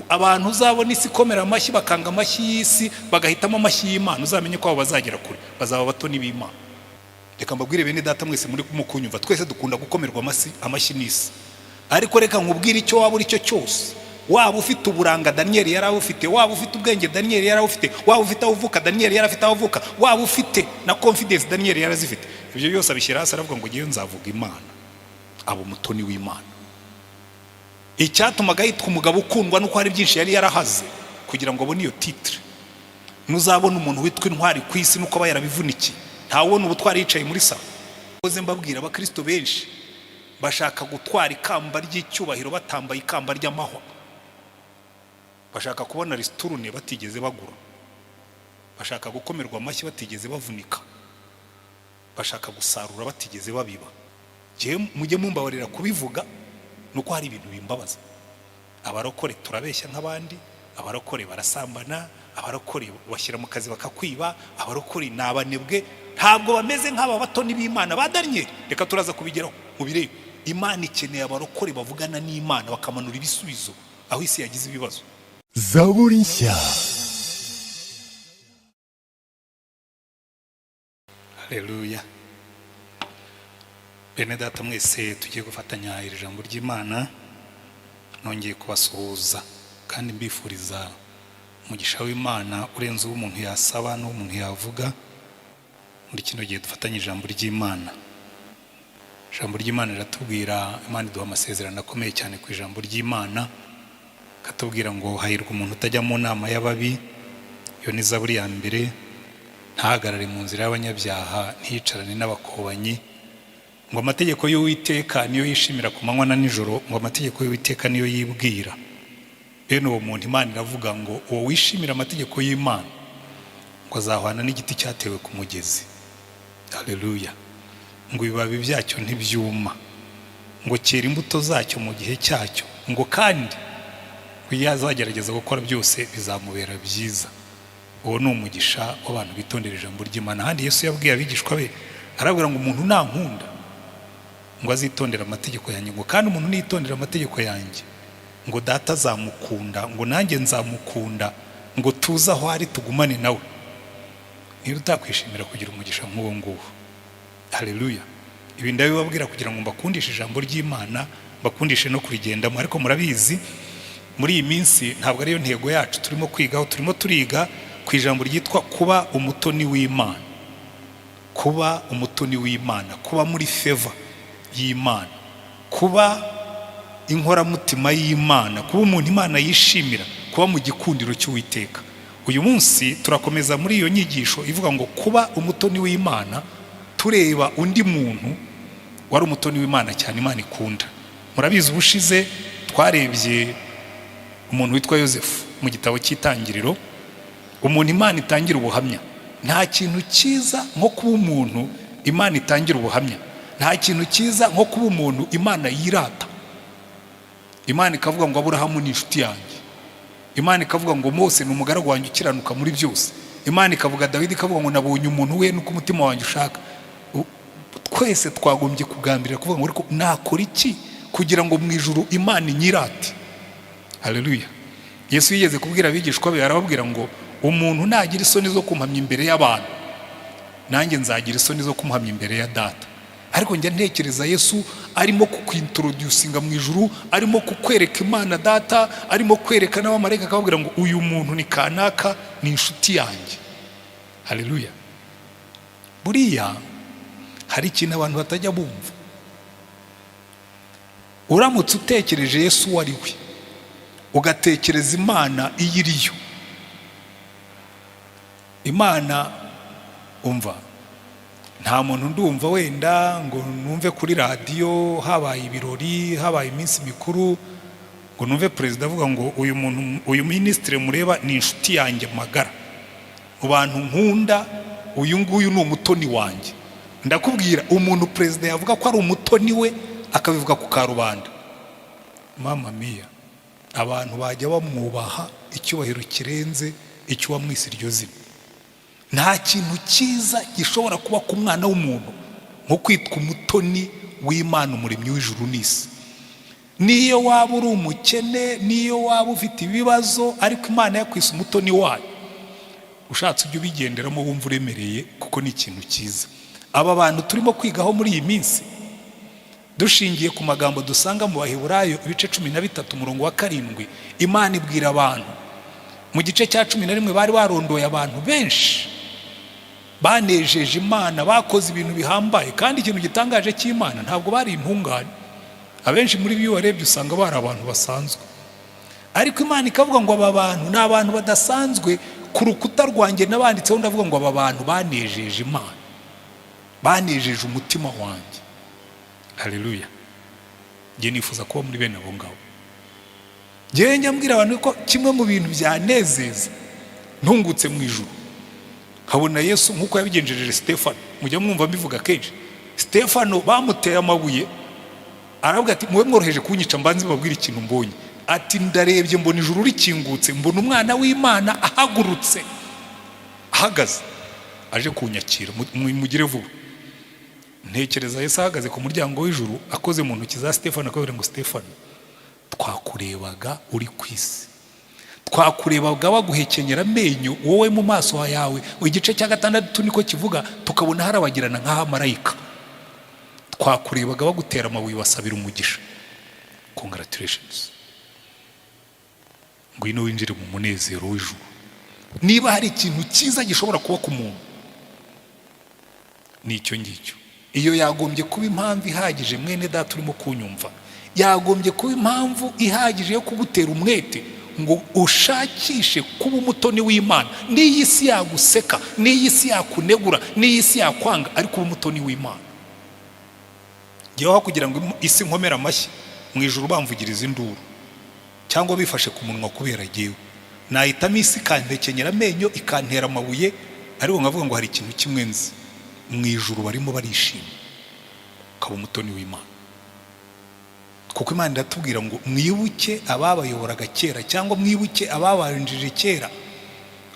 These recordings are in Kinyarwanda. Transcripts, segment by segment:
Abantu uzabona isi ikomera amashyi, bakanga amashyi y'isi, bagahitamo amashyi y'Imana, uzamenye ko abo bazagera kure, bazaba abatoni b'Imana. Reka mbabwire, bene data mwese muri kunyumva, twese dukunda gukomerwa amashyi n'isi. Ariko reka nkubwire, icyo waba uri cyo cyose, waba ufite uburanga Daniyeli yari awufite, waba ufite ubwenge Daniyeli yari awufite, waba ufite aho uvuka Daniyeli yari afite aho avuka, waba ufite na confidence Daniyeli yari azifite, ibyo byose abishyira hasi, aravuga ngo: "Ngewe nzavuga Imana." Aba umutoni w'Imana. Icyatumaga yitwa umugabo ukundwa nuko hari byinshi yari yarahaze kugira ngo abone iyo titre. Ntuzabona umuntu witwa intwari ku isi nuko aba yarabivunikiye. Ntawubona ubutwari yicaye muri salon. Mbabwira, abakristo benshi bashaka gutwara ikamba ry'icyubahiro batambaye ikamba ry'amahwa. Bashaka kubona ristourne batigeze bagura, bashaka gukomerwa amashyi batigeze bavunika, bashaka gusarura batigeze babiba. Mujye mumbabarira kubivuga, nuko hari ibintu bimbabaza. Abarokore turabeshya nk'abandi, abarokore barasambana, abarokore bashyira mu kazi bakakwiba, abarokore ni abanebwe, ntabwo bameze nk'aba batoni b'Imana ba Daniyeli. Reka turaza kubigeraho mubirebe. Imana ikeneye abarokore bavugana n'Imana, bakamanura ibisubizo aho isi yagize ibibazo. Zaburi nshya. Haleluya! Bene data mwese tugiye gufatanya iri jambo ry'Imana, nongeye kubasuhuza kandi mbifuriza umugisha w'Imana urenze uwo umuntu yasaba n'uwo umuntu yavuga muri kino gihe dufatanye ijambo ry'Imana. Ijambo ry'Imana riratubwira, Imana iduha amasezerano akomeye cyane ku ijambo ry'Imana, ikatubwira ngo: "Hahirwa umuntu utajya mu nama y'ababi." Iyo ni Zaburi ya mbere. "Ntahagarare mu nzira y'abanyabyaha, ntiyicarane n'abakobanyi." Ngo amategeko y'Uwiteka niyo yishimira ku manywa na nijoro, ngo amategeko y'Uwiteka niyo yibwira. Bene uwo muntu, Imana iravuga ngo uwo wishimira amategeko y'Imana ngo azahwana n'igiti cyatewe ku mugezi. Haleluya! Ngo ibibabi byacyo ntibyuma, ngo cyera imbuto zacyo mu gihe cyacyo, ngo kandi ngo iyo azagerageza gukora byose bizamubera byiza. Uwo ni umugisha w'abantu bitondera ijambo ry'Imana. Ahandi Yesu yabwiye abigishwa be, arabwira ngo: "Umuntu nankunda, ngo azitondera amategeko yanjye," ngo kandi umuntu nitondera amategeko yanjye, ngo Data azamukunda, ngo nanjye nzamukunda, ngo tuze aho ari tugumane nawe. Niba utakwishimira kugira umugisha nk'uwo nguwo? Haleluya! Ibi ndabibabwira kugira ngo mbakundishe ijambo ry'Imana, mbakundishe no kurigendamo. Ariko murabizi, muri iyi minsi ntabwo ariyo ntego yacu turimo kwigaho. Turimo turiga ku ijambo ryitwa kuba umutoni w'Imana, kuba umutoni w'Imana, kuba muri favor y'Imana, kuba inkoramutima y'Imana, kuba umuntu Imana yishimira, kuba mu gikundiro cy'Uwiteka. Uyu munsi turakomeza muri iyo nyigisho ivuga ngo kuba umutoni w'Imana, tureba undi muntu wari umutoni w'Imana cyane, Imana ikunda. Murabizi, ubushize twarebye umuntu witwa Yosefu mu gitabo cy'Itangiriro, umuntu Imana itangira ubuhamya. Nta kintu cyiza nko kuba umuntu Imana itangira ubuhamya. Nta kintu cyiza nko kuba umuntu Imana yirata. Imana ikavuga ngo: "Aburahamu ni inshuti yanjye." Imana ikavuga ngo: "Mose ni umugaragu wanjye ukiranuka muri byose." Imana ikavuga Dawidi, ikavuga ngo: "Nabonye umuntu we nuko umutima wanjye ushaka." Twese twagombye kugambirira kuvuga ngo: "Ariko nakora iki kugira ngo mu ijuru Imana inyirate?" Haleluya! Yesu yigeze kubwira abigishwa be, arababwira ngo: "Umuntu nagira isoni zo kumpamya imbere y'abantu, nanjye nzagira isoni zo kumuhamya imbere ya Data." Ariko njya ntekereza Yesu arimo kukwintroducinga mu ijuru, arimo kukwereka Imana Data, arimo kwereka n'abamarayika, akababwira ngo: "Uyu muntu ni kanaka, ni inshuti yanjye." Haleluya! Buriya hari ikintu abantu batajya bumva. Uramutse utekereje Yesu uwo ari we, ugatekereza Imana iyo iriyo, Imana umva, nta muntu ndumva wenda ngo numve kuri radiyo habaye ibirori, habaye iminsi mikuru, ngo numve perezida avuga ngo: "Uyu muntu, uyu minisitiri mureba ni inshuti yanjye magara, mu bantu nkunda uyu nguyu ni umutoni wanjye." Ndakubwira, umuntu perezida yavuga ko ari umutoni we, akabivuga ku karubanda, mama mia, abantu bajya bamwubaha icyubahiro kirenze icyo uwamwise iryo zina. Nta kintu cyiza gishobora kuba ku mwana w'umuntu nko kwitwa umutoni w'Imana, Umuremyi w'ijuru n'isi. Niyo waba uri umukene, niyo waba ufite ibibazo, ariko Imana yakwise umutoni wayo, ushatse ujya ubigenderamo wumva uremereye, kuko ni ikintu cyiza. Aba bantu turimo kwigaho muri iyi minsi, dushingiye ku magambo dusanga mu Baheburayo ibice 13 umurongo wa 7, Imana ibwira abantu mu gice cya 11, bari barondoye abantu benshi banejeje Imana, bakoze ibintu bihambaye. Kandi ikintu gitangaje cy'Imana, ntabwo bari intungane. Abenshi muri bo iyo warebye usanga bari abantu basanzwe, ariko Imana ikavuga ngo aba bantu ni abantu badasanzwe. Ku rukuta rwanjye nabanditseho, ndavuga ngo aba bantu banejeje Imana, banejeje umutima wanjye. Haleluya! Njye nifuza kuba muri bene abo ngabo. Njyewe njya mbwira abantu ko kimwe mu bintu byanezeza, ntungutse mu ijuru nkabona Yesu nk'uko yabigenjereje Stefano. Mujya mwumva mbivuga kenshi. Stefano bamuteye amabuye, aravuga ati: "Mube mworoheje kunyica, mbanze mbabwire ikintu mbonye." Ati: "Ndarebye mbona ijuru rikingutse, mbona umwana w'Imana ahagurutse, ahagaze, aje kunyakira. Mugire vuba." Ntekereza Yesu ahagaze ku muryango w'ijuru, akoze mu ntoki za Stefano, akabwira ngo: "Stefano, twakurebaga uri ku isi, twakurebaga baguhekenyera amenyo, wowe mu maso yawe," igice cya 6 niko kivuga, "tukabona harabagirana nk'ahamarayika. Twakurebaga bagutera amabuye, basabira umugisha. Congratulations, ngwino winjire mu munezero w'ijuru." Niba hari ikintu cyiza gishobora kuba ku muntu, ni icyo ngicyo. Iyo yagombye kuba impamvu ihagije, mwene data urimo kunyumva, yagombye kuba impamvu ihagije yo kugutera umwete ngo ushakishe kuba umutoni w'Imana. N'iyi si yaguseka, n'iyi si yakunegura, n'iyi si yakwanga, ariko uba umutoni w'Imana. Ngeweho kugira ngo isi nkomere amashyi mu ijuru bamvugiriza induru cyangwa bifashe ku munwa kubera jyewe, nahitamo isi ikampekenyera amenyo, ikantera amabuye, ariko nkavuga ngo hari ikintu kimwe nzi: mu ijuru barimo barishima. Ukaba umutoni w'Imana, kuko Imana iratubwira ngo mwibuke ababayoboraga kera, cyangwa mwibuke ababanjije kera,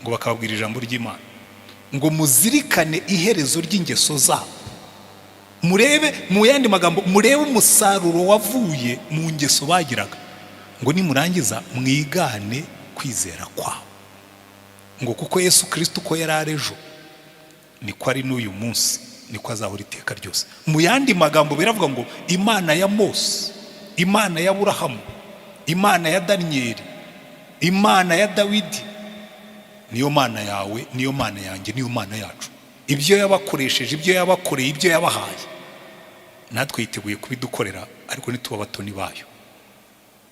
ngo bakababwira ijambo ry'Imana, ngo muzirikane iherezo ry'ingeso zabo, murebe, mu yandi magambo, murebe umusaruro wavuye mu ngeso bagiraga, ngo nimurangiza mwigane kwizera kwabo, ngo kuko Yesu Kirisito uko yari ari ejo niko ari n'uyu munsi, niko azahora iteka ryose. Mu yandi magambo biravuga ngo Imana ya Mose, Imana ya Burahamu, Imana ya Daniyeli, Imana ya Dawidi niyo Mana yawe, niyo Mana yanjye, niyo Mana yacu. Ibyo yabakoresheje, ibyo yabakoreye, ibyo yabahaye, natwe yiteguye kubidukorera, ariko nituba abatoni bayo.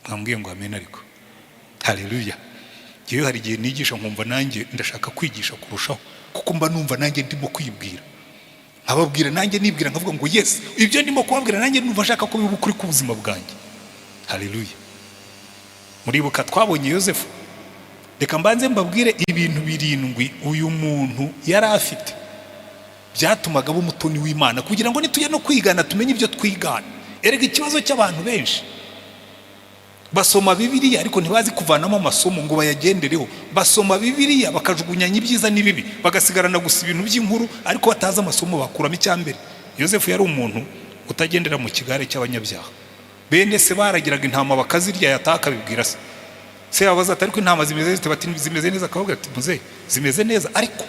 Mwambwiye ngo amen? Ariko haleluya! Ngewe hari igihe nigisha nkumva nanjye ndashaka kwigisha kurushaho, kuko mba numva nanjye ndimo kwibwira, nkababwira nanjye nibwira, nkavuga ngo yes, ibyo ndimo kubabwira nanjye numva nshaka ko biba ukuri k'ubuzima bwanjye. Haleluya! Muribuka twabonye Yosefu. Reka mbanze mbabwire ibintu 7 uyu muntu yari afite byatumaga aba umutoni w'Imana, kugira ngo nitujya no kwigana tumenye ibyo twigana. Erega ikibazo cy'abantu benshi, basoma Bibiliya ariko ntibazi kuvanamo amasomo ngo bayagendereho. Basoma Bibiliya bakajugunyanya ibyiza n'ibibi, bagasigarana gusa ibintu by'inkuru, ariko batazi amasomo bakuramo. Icya mbere, Yosefu yari umuntu utagendera mu kigare cy'abanyabyaha. Bene se baragiraga intama bakazirya, yataha akabibwira se. Se yabaza ati: "Ariko intama zimeze zite?" Bati: "Zimeze neza." Akavuga ati: "Muze, zimeze neza, ariko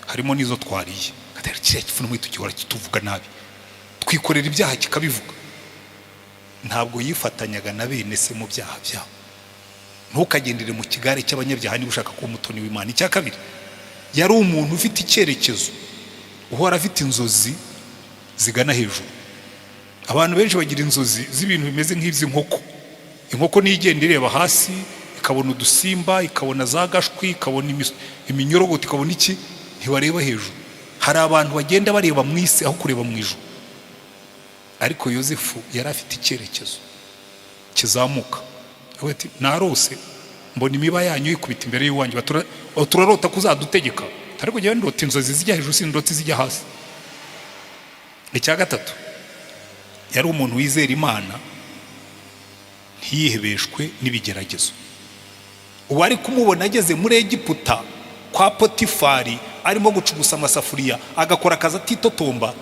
harimo n'izo twariye." Ati: "Kiriya gifu gihora kituvuga nabi, twikorera ibyaha kikabivuga." Ntabwo yifatanyaga na bene se mu byaha byabo. Ntukagendere mu kigare cy'abanyabyaha niba ushaka kuba umutoni w'Imana. Icya kabiri, yari umuntu ufite icyerekezo, uhora afite inzozi zigana hejuru. Abantu benshi bagira inzozi z'ibintu bimeze nk'iby'inkoko. Inkoko niyo igenda ireba hasi, ikabona udusimba, ikabona za gashwi, ikabona iminyorogoto, ikabona iki, ntibareba hejuru. Hari abantu bagenda bareba mu isi aho kureba mu ijuru. Ariko Yosefu yari afite icyerekezo kizamuka. Avuga ati: "Narose mbona imiba yanyu yikubita imbere y'uwanjye." "Turarota ko uzadutegeka, ariko njyewe ndota inzozi zijya hejuru, sindota izijya hasi." Icya gatatu, yari umuntu wizera Imana, ntiyihebeshwe n'ibigeragezo. Uwari kumubona ageze muri Egiputa kwa Potifari, arimo gucugusa amasafuriya, agakora akazi atitotomba,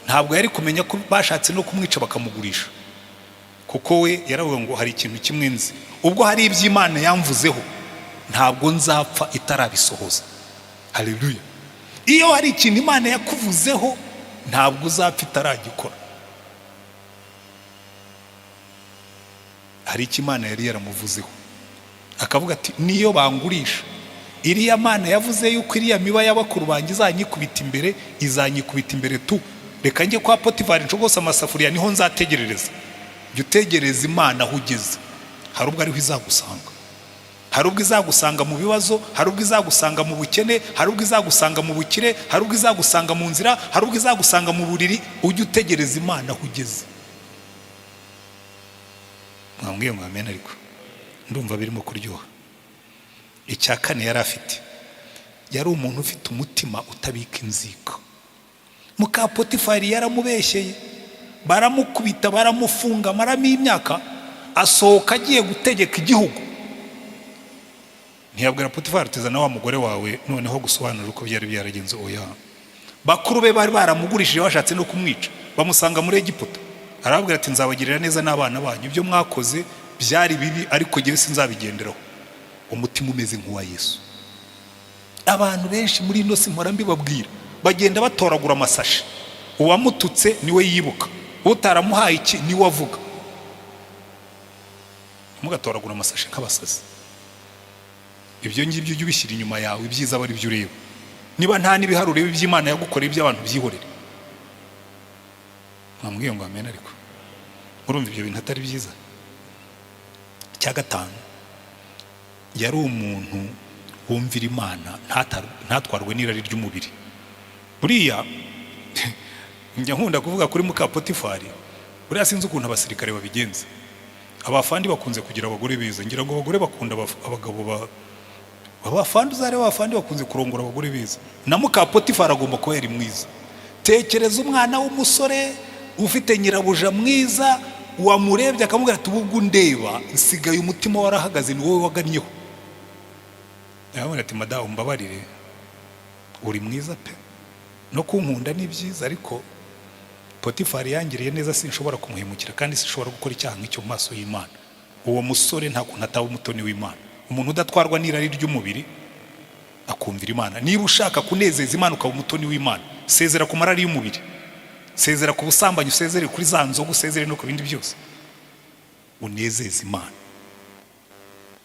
ntabwo yari kumenya ko bashatse no kumwica bakamugurisha. Kuko we yaravuga ngo hari ikintu kimwe nzi, ubwo hari iby'Imana yamvuzeho ntabwo nzapfa itarabisohoza. Haleluya! Iyo hari ikintu Imana yakuvuzeho ntabwo uzapfa itaragikora. Hari icyo Imana yari yaramuvuzeho, akavuga ati niyo bangurisha iriya Mana yavuze yuko iriya miba y'abakuru banjye izanyikubita imbere, izanyikubita imbere tu, reka njye kwa Potifari nshogose amasafuriya niho nzategerereza. Jya utegereza Imana aho ugeze, hari ubwo ariho izagusanga, hari ubwo izagusanga mu bibazo, hari ubwo izagusanga mu bukene, hari ubwo izagusanga mu bukire, hari ubwo izagusanga mu nzira, hari ubwo izagusanga mu buriri. Ujye utegereza Imana aho ugeze. Mwambwiye ngo amen, ariko ndumva birimo kuryoha. Icya kane yari afite, yari umuntu ufite umutima utabika inzika. Muka Potifari yaramubeshyeye, baramukubita, baramufunga, amaramo imyaka, asohoka agiye gutegeka igihugu. Ntiyabwira Potifari ati zana wa mugore wawe noneho gusobanura uko byari byaragenze. Oya, bakuru be bari baramugurishije bashatse no kumwica, bamusanga muri Egiputa. Arababwira ati nzabagirira neza n'abana banyu, ibyo mwakoze byari bibi ariko jyewe sinzabigenderaho. Umutima umeze nk'uwa Yesu. Abantu benshi muri ino si mpora mbibabwira, bagenda batoragura amasashi, uwamututse niwe yibuka, utaramuhaye iki niwe avuga. Ntimugatoragura amasashi nk'abasazi. Ibyo ngibyo ujye ubishyira inyuma yawe, ibyiza aba ari byo ureba. Niba nta n'ibihari ureba iby'Imana yagukoreye, iby'abantu byihorere. Mwambwiye ngo amen, ariko murumva ibyo bintu atari byiza. Icya gatanu, yari umuntu wumvira Imana, ntatwarwe n'irari ry'umubiri. Buriya njya nkunda kuvuga kuri muka Potifari, buriya sinzi ukuntu abasirikare babigenza. Abafandi bakunze kugira abagore beza, ngira ngo abagore bakunda abagabo abafandi, uzareba abafandi bakunze kurongora abagore beza. Na muka Potifari agomba kuba yari mwiza. Tekereza umwana w'umusore ufite nyirabuja mwiza, wamurebye akamubwira ati ubwo undeba nsigaye umutima warahagaze, ni wowe wagannyeho. Yaramubwira ati madamu mbabarire, uri mwiza pe, no kunkunda ni byiza, ariko Potifari yangiriye neza, sinshobora kumuhemukira kandi sinshobora gukora icyaha nk'icyo mu maso y'Imana. Uwo musore nta kuntu ataba umutoni w'Imana. Umuntu udatwarwa n'irari ry'umubiri akumvira Imana. Niba ushaka kunezeza Imana ukaba umutoni w'Imana, sezera ku marari y'umubiri, sezera ku busambanyi, usezere kuri za nzoga, usezere no ku bindi byose, unezeze Imana.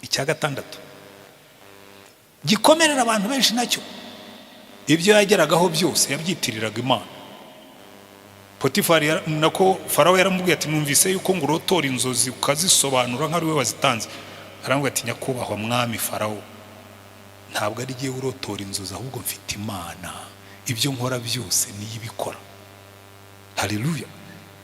Icya gatandatu gikomerera abantu benshi nacyo, ibyo yageragaho byose yabyitiriraga Imana. Potifari nako Farawo yaramubwiye ati numvise yuko ngo urotora inzozi ukazisobanura nk'ari we wazitanze. Aramubwira ati nyakubahwa mwami Farawo, ntabwo ari jyewe urotora inzozi, ahubwo mfite Imana, ibyo nkora byose niyo ibikora. Haleluya!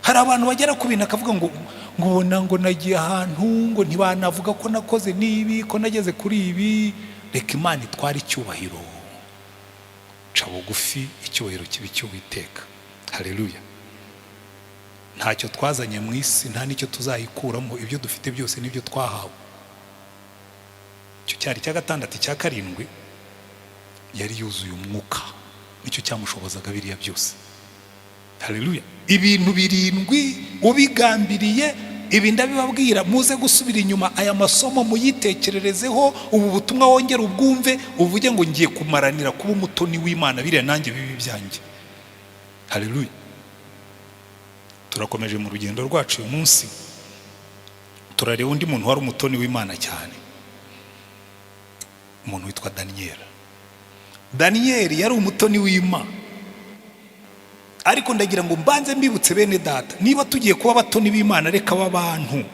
Hari abantu bagera ku bintu akavuga ngo ubona ngo nagiye ahantu ngo ntibanavuga ko nakoze n'ibi, ko nageze kuri ibi. Reka Imana itware icyubahiro. Ca bugufi, icyubahiro kibe icy'Uwiteka. Haleluya! Ntacyo twazanye mu isi, nta n'icyo tuzayikuramo, ibyo dufite byose n'ibyo twahawe. Icyo cyari icya gatandatu. Icya karindwi, yari yuzuye umwuka, nicyo cyamushobozaga biriya byose. Haleluya! Ibintu birindwi ubigambiriye, ibi ndabibabwira muze gusubira inyuma aya masomo muyitekererezeho, ubu butumwa wongere ubwumve, uvuge ngo ngiye kumaranira kuba umutoni w'Imana, biriya nanjye bibi byanjye. Haleluya! Turakomeje mu rugendo rwacu uyu munsi, turareba undi muntu wari umutoni w'Imana cyane, umuntu witwa Daniel. Daniel yari umutoni w'Imana, ariko ndagira ngo mbanze mbibutse bene data, niba tugiye kuba abatoni b'Imana, reka aba bantu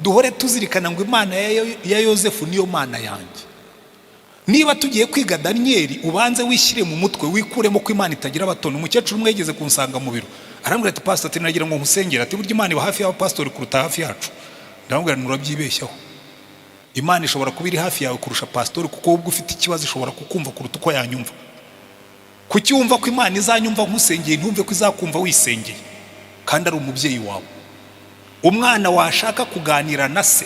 duhore tuzirikana ngo Imana ya Yosefu niyo Mana yanjye. Niba tugiye kwiga Daniel, ubanze wishyire mu mutwe, wikuremo ko Imana itagira abatoni. Umukecuru umwe yigeze kunsanga mu biro, arambwira ati pastor, ati nagira ngo nkusengere, ati burya Imana iba hafi y'abapasitori kuruta hafi yacu. Ndamubwira nti urabyibeshyaho, Imana ishobora kuba iri hafi yawe kurusha pasitori, kuko wowe ufite ikibazo ishobora kukumva kuruta uko yanyumva. Kuki wumva ko Imana izanyumva nkusengeye, ntumve ko izakumva wisengeye kandi ari umubyeyi wawe? Umwana washaka kuganira na se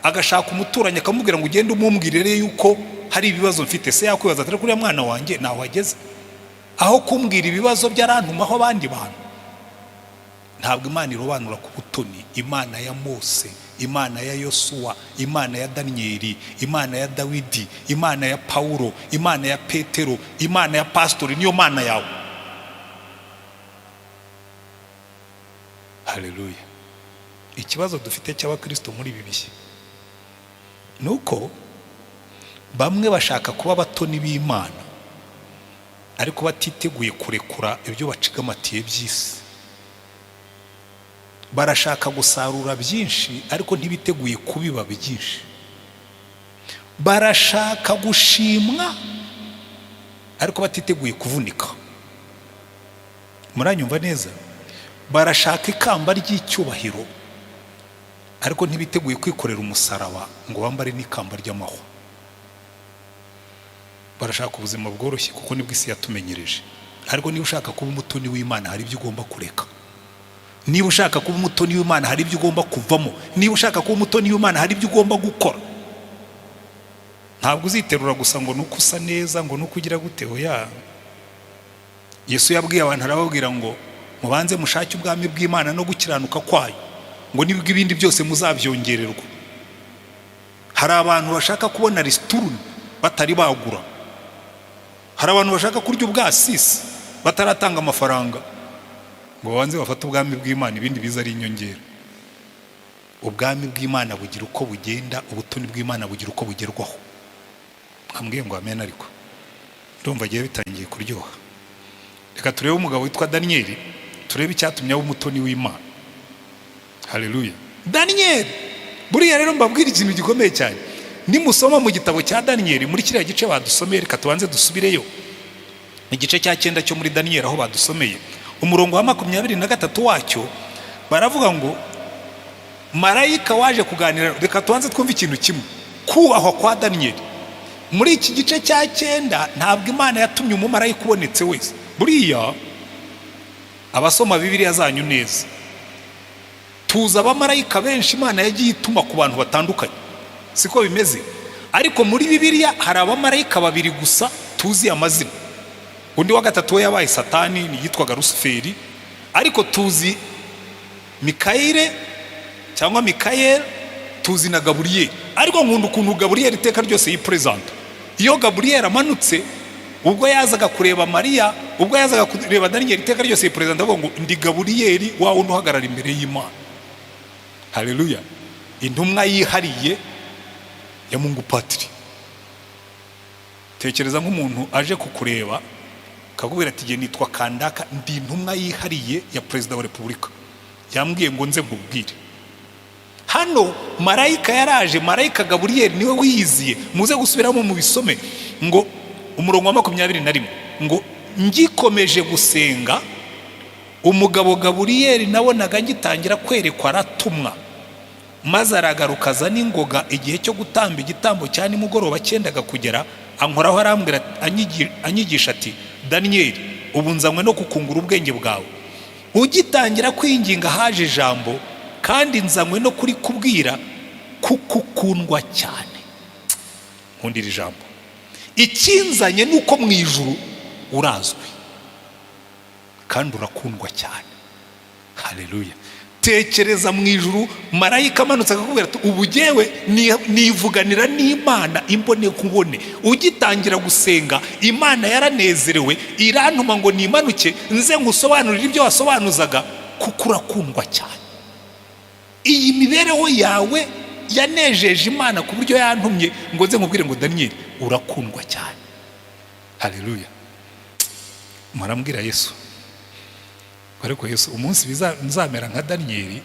agashaka umuturanyi akamubwira ngo ugende umumbwirire yuko hari ibibazo mfite, se yakwibaza ati kuriya mwana wanjye ntaho ageze, aho kumbwira ibibazo bye arantumaho abandi bantu. Ntabwo Imana irobanura ku butoni. Imana ya Mose, Imana ya Yosuwa, Imana ya Daniyeli, Imana ya Dawidi, Imana ya Pawulo, Imana ya Petero, Imana ya pasitori, niyo Mana yawe. Haleluya. Ikibazo dufite cy'abakristo muri ibi bihe ni uko bamwe bashaka kuba abatoni b'Imana ariko batiteguye kurekura ibyo bacigamatiye by'isi. Barashaka gusarura byinshi ariko ntibiteguye kubiba byinshi. Barashaka gushimwa ariko batiteguye kuvunika. Muranyumva neza? Barashaka ikamba ry'icyubahiro ariko ntibiteguye kwikorera umusaraba ngo bambare n'ikamba ry'amahwa. Barashaka ubuzima bworoshye kuko nibwo isi yatumenyereje. Ariko niba ushaka kuba umutoni w'Imana hari ibyo ugomba kureka. Niba ushaka kuba umutoni w'Imana hari ibyo ugomba kuvamo. Niba ushaka kuba umutoni w'Imana hari ibyo ugomba gukora. Ntabwo uziterura gusa ngo nuko usa neza, ngo nuko ugira gute. Oya. Yesu yabwiye abantu arababwira ngo mubanze mushake ubwami bw'Imana no gukiranuka kwayo, ngo nibwo ibindi byose muzabyongererwa. Hari abantu bashaka kubona risituruni batari bagura. Hari abantu bashaka kurya ubwasisi bataratanga amafaranga, ngo babanze bafate ubwami bw'Imana, ibindi biza ari inyongera. Ubwami bw'Imana bugira uko bugenda, ubutoni bw'Imana bugira uko bugerwaho. Mwambwiye ngo amen, ariko ndumva agiye bitangiye kuryoha. Reka turebe umugabo witwa Daniyeli, turebe icyatumye aba umutoni w'Imana. Haleluya. Daniyeli, buriya rero mbabwira ikintu gikomeye cyane. Nimusoma mu gitabo cya Daniyeli muri kiriya gice badusomeye, reka tubanze dusubireyo. Igice cya 9 cyo muri Daniyeli aho badusomeye, umurongo wa 23 wacyo baravuga ngo marayika waje kuganira. Reka tubanze twumve ikintu kimwe, kubahwa kwa Daniyeli. Muri iki gice cya 9 ntabwo Imana yatumye umumarayika ubonetse wese. Buriya abasoma Bibiliya zanyu neza, tuzi abamarayika benshi Imana yagiye ituma ku bantu batandukanye, siko bimeze? Ariko muri Bibiliya hari abamarayika babiri gusa tuzi amazina. Undi wa gatatu we yabaye Satani, yitwaga Rusuferi. Ariko tuzi Mikayire cyangwa Mikayeli, tuzi na Gaburiyeli. Ariko nkunda ukuntu Gaburiyeli iteka ryose yipresenta. Iyo Gaburiyeli amanutse, ubwo yazaga kureba Mariya, ubwo yazaga kureba Daniyeli, iteka ryose yipresenta avuga ngo ndi Gaburiyeli wa wundi uhagarara imbere y'Imana. Haleluya. Intumwa yihariye ya Mungu Patri. Tekereza nk'umuntu aje kukureba akakubwira ati nitwa Kandaka, ndi intumwa yihariye ya Perezida wa Repubulika, yambwiye ngo nze nkubwire. Hano marayika yaraje, marayika Gaburiyeli niwe wiyiziye. Muze gusubiramo mubisome, ngo umurongo wa 21 ngo ngikomeje gusenga, umugabo Gaburiyeli nabonaga ngitangira kwerekwa aratumwa, maze aragaruka aza n'ingoga igihe cyo gutamba igitambo cya nimugoroba cyendaga kugera, ankoraho arambwira anyigisha ati Daniyeli, ubu nzanywe no kukungura ubwenge bwawe. Ugitangira kwinginga haje ijambo, kandi nzanywe no kurikubwira kuko ukundwa cyane. Nkundira ijambo. Ikinzanye nuko mu ijuru urazwi kandi urakundwa cyane. Haleluya. Tekereza mu ijuru marayika amanutse akakubwira ati ubu jyewe nivuganira n'Imana imbone kubone. Ugitangira gusenga Imana yaranezerewe irantuma ngo nimanuke nze nkusobanurire ibyo wasobanuzaga kuko urakundwa cyane. Iyi mibereho yawe yanejeje Imana ku buryo yantumye ngo nze nkubwire ngo Daniyeli urakundwa cyane. Haleluya. Murambwira Yesu, ariko Yesu umunsi nzamera nka Daniyeli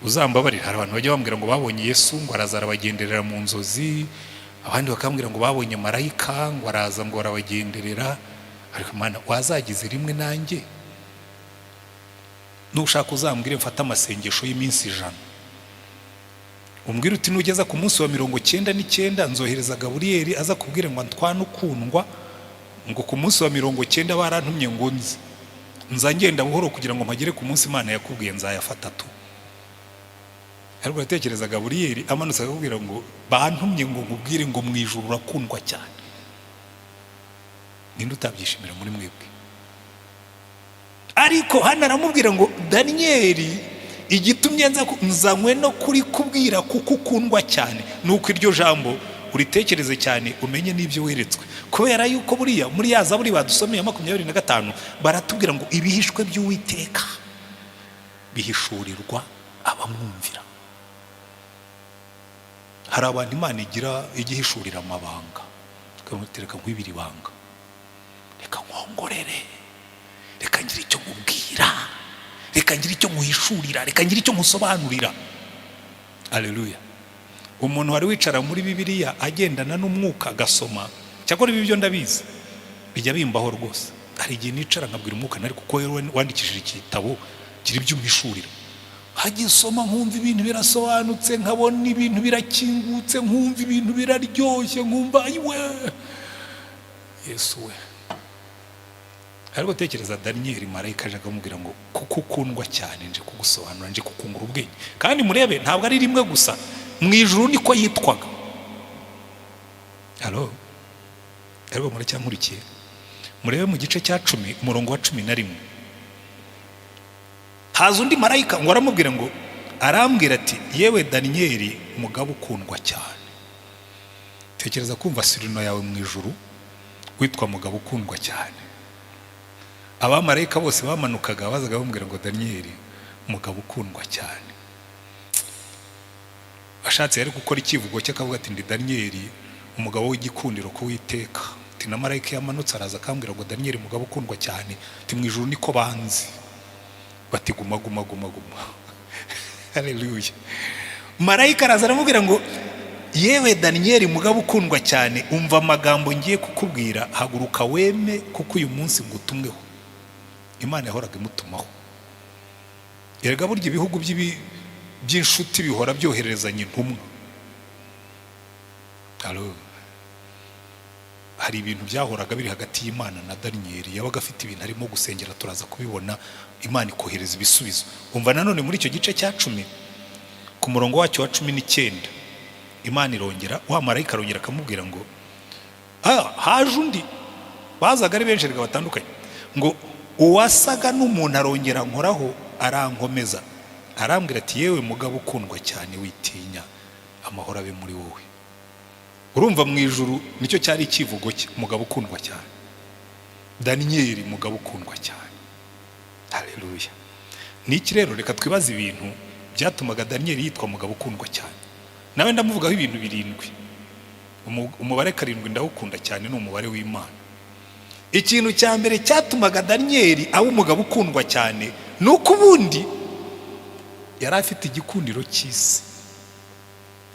uzambabarira. Hari abantu bajya bambwira ngo babonye Yesu ngo araza arabagenderera mu nzozi, abandi bakambwira ngo babonye marayika ngo araza ngo arabagenderera. Ariko Mana wazagize rimwe nanjye, nushaka uzambwire mfate amasengesho y'iminsi 100, umbwire uti nugeza ku munsi wa 99 nzohereza Gaburiyeli aza kubwira ngo ntwane ukundwa, ngo ku munsi wa 90 barantumye ngo nze nza ngenda buhoro kugira ngo mpagere ku munsi Imana yakubwiye nzayafata tu. Ariko uratekereza Gaburiyeli amanutse akakubwira ngo bantumye ngo nkubwire ngo mu ijuru urakundwa cyane. Ninde utabyishimira muri mwebwe? Ariko hano aramubwira ngo: "Daniyeli, igitumye nza nzanywe no kuri kubwira kuko ukundwa cyane, ni uko iryo jambo uritekereze cyane, umenye n'ibyo weretswe." Kubera yuko buriya muri ya Zaburi badusomeye 25, baratubwira ngo ibihishwe by'Uwiteka bihishurirwa abamwumvira. Hari abantu Imana igira igihishurira amabanga, tukamutera: "Nkwibira ibanga, reka nkongorere, reka ngire icyo nkubwira, reka ngire icyo nkuhishurira, reka ngire icyo nkusobanurira." Aleluya! Umuntu wari wicara muri Bibiliya, agendana n'umwuka, agasoma. Cyakora ibi byo ndabizi, bijya bimbaho rwose. Hari igihe nicara nkabwira umwuka nari kuko wowe wandikishije iki gitabo, gira ibyo umpishurira. Hagisoma nkumva ibintu birasobanutse, nkabona ibintu birakingutse, nkumva ibintu biraryoshye, nkumva ayiwe Yesu we! Ariko tekereza Daniyeli, marayika aje akamubwira ngo: "Kuko ukundwa cyane, nje kugusobanura, nje kukungura ubwenge." Kandi murebe, ntabwo ari rimwe gusa, mu ijuru niko yitwaga. Halo, ariko muracyankurikiye? Murebe mu gice cya 10, umurongo wa 11, haza undi marayika ngo aramubwira ngo, arambwira ati: "Yewe Daniyeli, mugabo ukundwa cyane." Tekereza kumva surnom yawe mu ijuru witwa mugabo ukundwa cyane. Abamarayika bose bamanukaga bazaga bamubwira ngo: "Daniyeli, mugabo ukundwa cyane." Ashatse yari gukora icyivugo cye, akavuga ati: "Ndi Daniyeli, umugabo w'igikundiro ku Witeka." Ati: "Na marayika yamanutse araza akambwira ngo: 'Daniyeli, mugabo ukundwa cyane.' Ati: 'Mu ijuru niko banzi.'" Bati: "Guma, guma, guma, guma." Haleluya! Marayika araza aramubwira ngo: "Yewe Daniyeli, mugabo ukundwa cyane, umva amagambo ngiye kukubwira. Haguruka weme, kuko uyu munsi ngutumweho." Imana yahoraga imutumaho. Erega burya ibihugu by'inshuti bihora byohererezanya intumwa. Alo? Hari ibintu byahoraga biri hagati y'Imana na Daniyeli. Yabaga afite ibintu arimo gusengera, turaza kubibona, Imana ikohereza ibisubizo. Umva nanone muri icyo gice cya 10, ku murongo wacyo wa 19, Imana irongera, wa marayika arongera akamubwira ngo haje undi. Bazaga ari benshi reka batandukanye. Ngo: "Uwasaga n'umuntu arongera nkoraho, arankomeza, arambwira ati: 'Yewe mugabo ukundwa cyane, witinya, amahoro abe muri wowe.'" Urumva mu ijuru nicyo cyari icyivugo cye, umugabo ukundwa cyane, Daniyeli, mugabo ukundwa cyane. Haleluya! Niki rero? Reka twibaze ibintu byatumaga Daniyeli yitwa mugabo ukundwa cyane. Nawe ndamuvugaho ibintu birindwi. Umubare 7 ndawukunda cyane, ni umubare w'Imana. Ikintu cya mbere cyatumaga Daniyeli aba umugabo ukundwa cyane ni uko ubundi yari afite igikundiro cy'isi,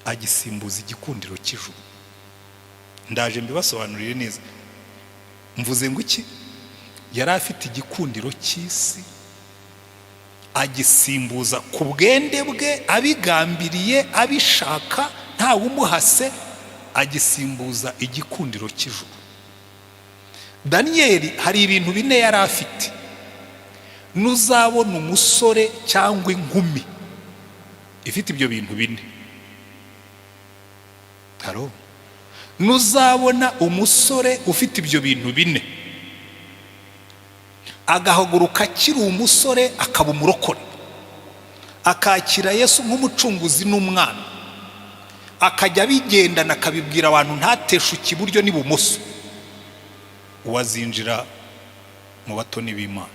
agisimbuza igikundiro cy'ijuru. Ndaje mbibasobanurire neza. Mvuze ngo iki? Yari afite igikundiro cy'isi, agisimbuza ku bwende bwe, abigambiriye, abishaka, ntawe umuhase, agisimbuza igikundiro cy'ijuru. Daniyeli hari ibintu bine yari afite. Nuzabona umusore cyangwa inkumi ifite ibyo bintu bine, haro, nuzabona umusore ufite ibyo bintu bine, agahaguruka akiri umusore, akaba umurokore, akakira Yesu nk'umucunguzi n'umwana, akajya abigendana, akabibwira abantu, ntateshuke iburyo n'ibumoso, uwazinjira mu batoni b'Imana.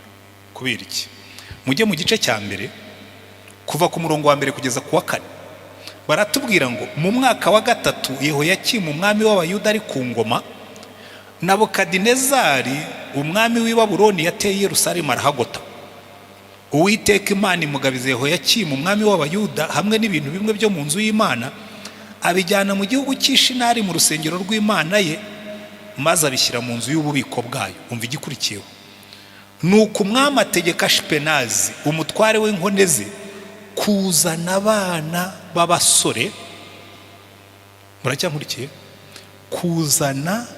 Kubera iki? Mujye mu gice cya mbere, kuva ku murongo wa mbere kugeza ku wa kane, baratubwira ngo mu mwaka wa gatatu Yehoyakimu umwami w'Abayuda ari ku ngoma, Nabukadinezari umwami w'i Babuloni yateye Yerusalemu, arahagota. Uwiteka Imana imugabiza Yehoyakimu umwami w'Abayuda hamwe n'ibintu bimwe byo mu nzu y'Imana, abijyana mu gihugu cy'Ishinari mu rusengero rw'Imana ye, maze abishyira mu nzu y'ububiko bwayo. Umva igikurikiyeho: nuko umwami ategeka Ashipenazi, umutware w'inkone ze, kuzana abana b'abasore. Muracyankurikiye? Kuzana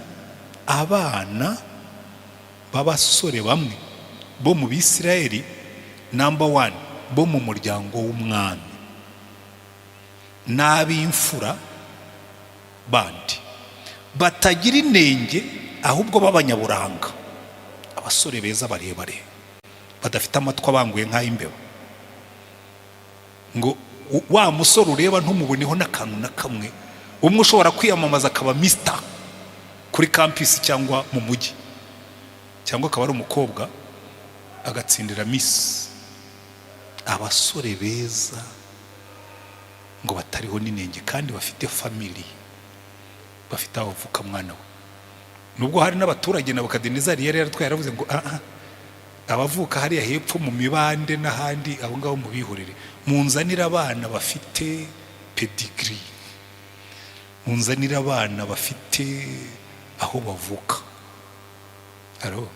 abana b'abasore bamwe bo mu Bisirayeli, number one, bo mu muryango w'umwami n'ab'imfura bandi batagira inenge, ahubwo b'abanyaburanga, abasore beza barebare. Badafite amatwi abanguye nk'ay'imbeba. Ngo wa musore ureba ntumuboneho n'akantu na kamwe, umwe ushobora kwiyamamaza akaba mister kuri campus cyangwa mu mujyi, cyangwa akaba ari umukobwa agatsindira miss. Abasore beza ngo batariho n'inenge kandi bafite family, bafite aho bavuka. Mwana we, nubwo hari n'abaturage Nabukadinezari yari yaratwaye, yaravuze ngo: "Ah, ah, abavuka hariya hepfo mu mibande n'ahandi, abo ngabo mubihorere, munzanire abana bafite pedigree, munzanire abana bafite aho bavuka." Aro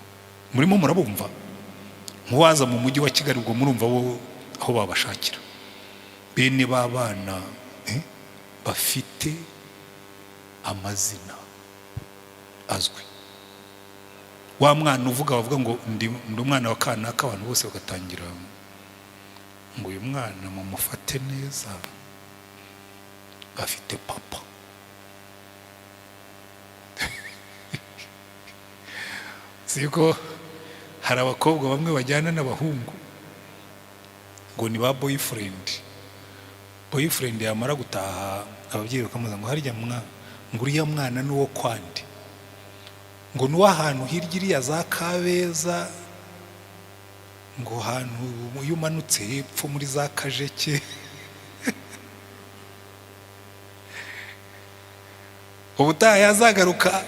murimo murabumva? Nk'uwaza mu mujyi wa Kigali, ubwo murumva bo aho babashakira bene b'abana bafite amazina azwi. Wa mwana uvuga, bavuga ngo ndi umwana wa kanaka, abantu bose bagatangira ngo: "Uyu mwana mumufate neza, afite papa." Siko hari abakobwa bamwe bajyana n'abahungu ngo ni ba boyfriend. Boyfriend yamara gutaha, ababyeyi bakamuza ngo: "Harya mwa, ngo uriya mwana ni uwo kwande?" Ngo: "Ni uw'ahantu hirya iriya za Kabeza," ngo hantu iyo umanutse hepfo muri za Kajeke. Ubutaha yazagaruka,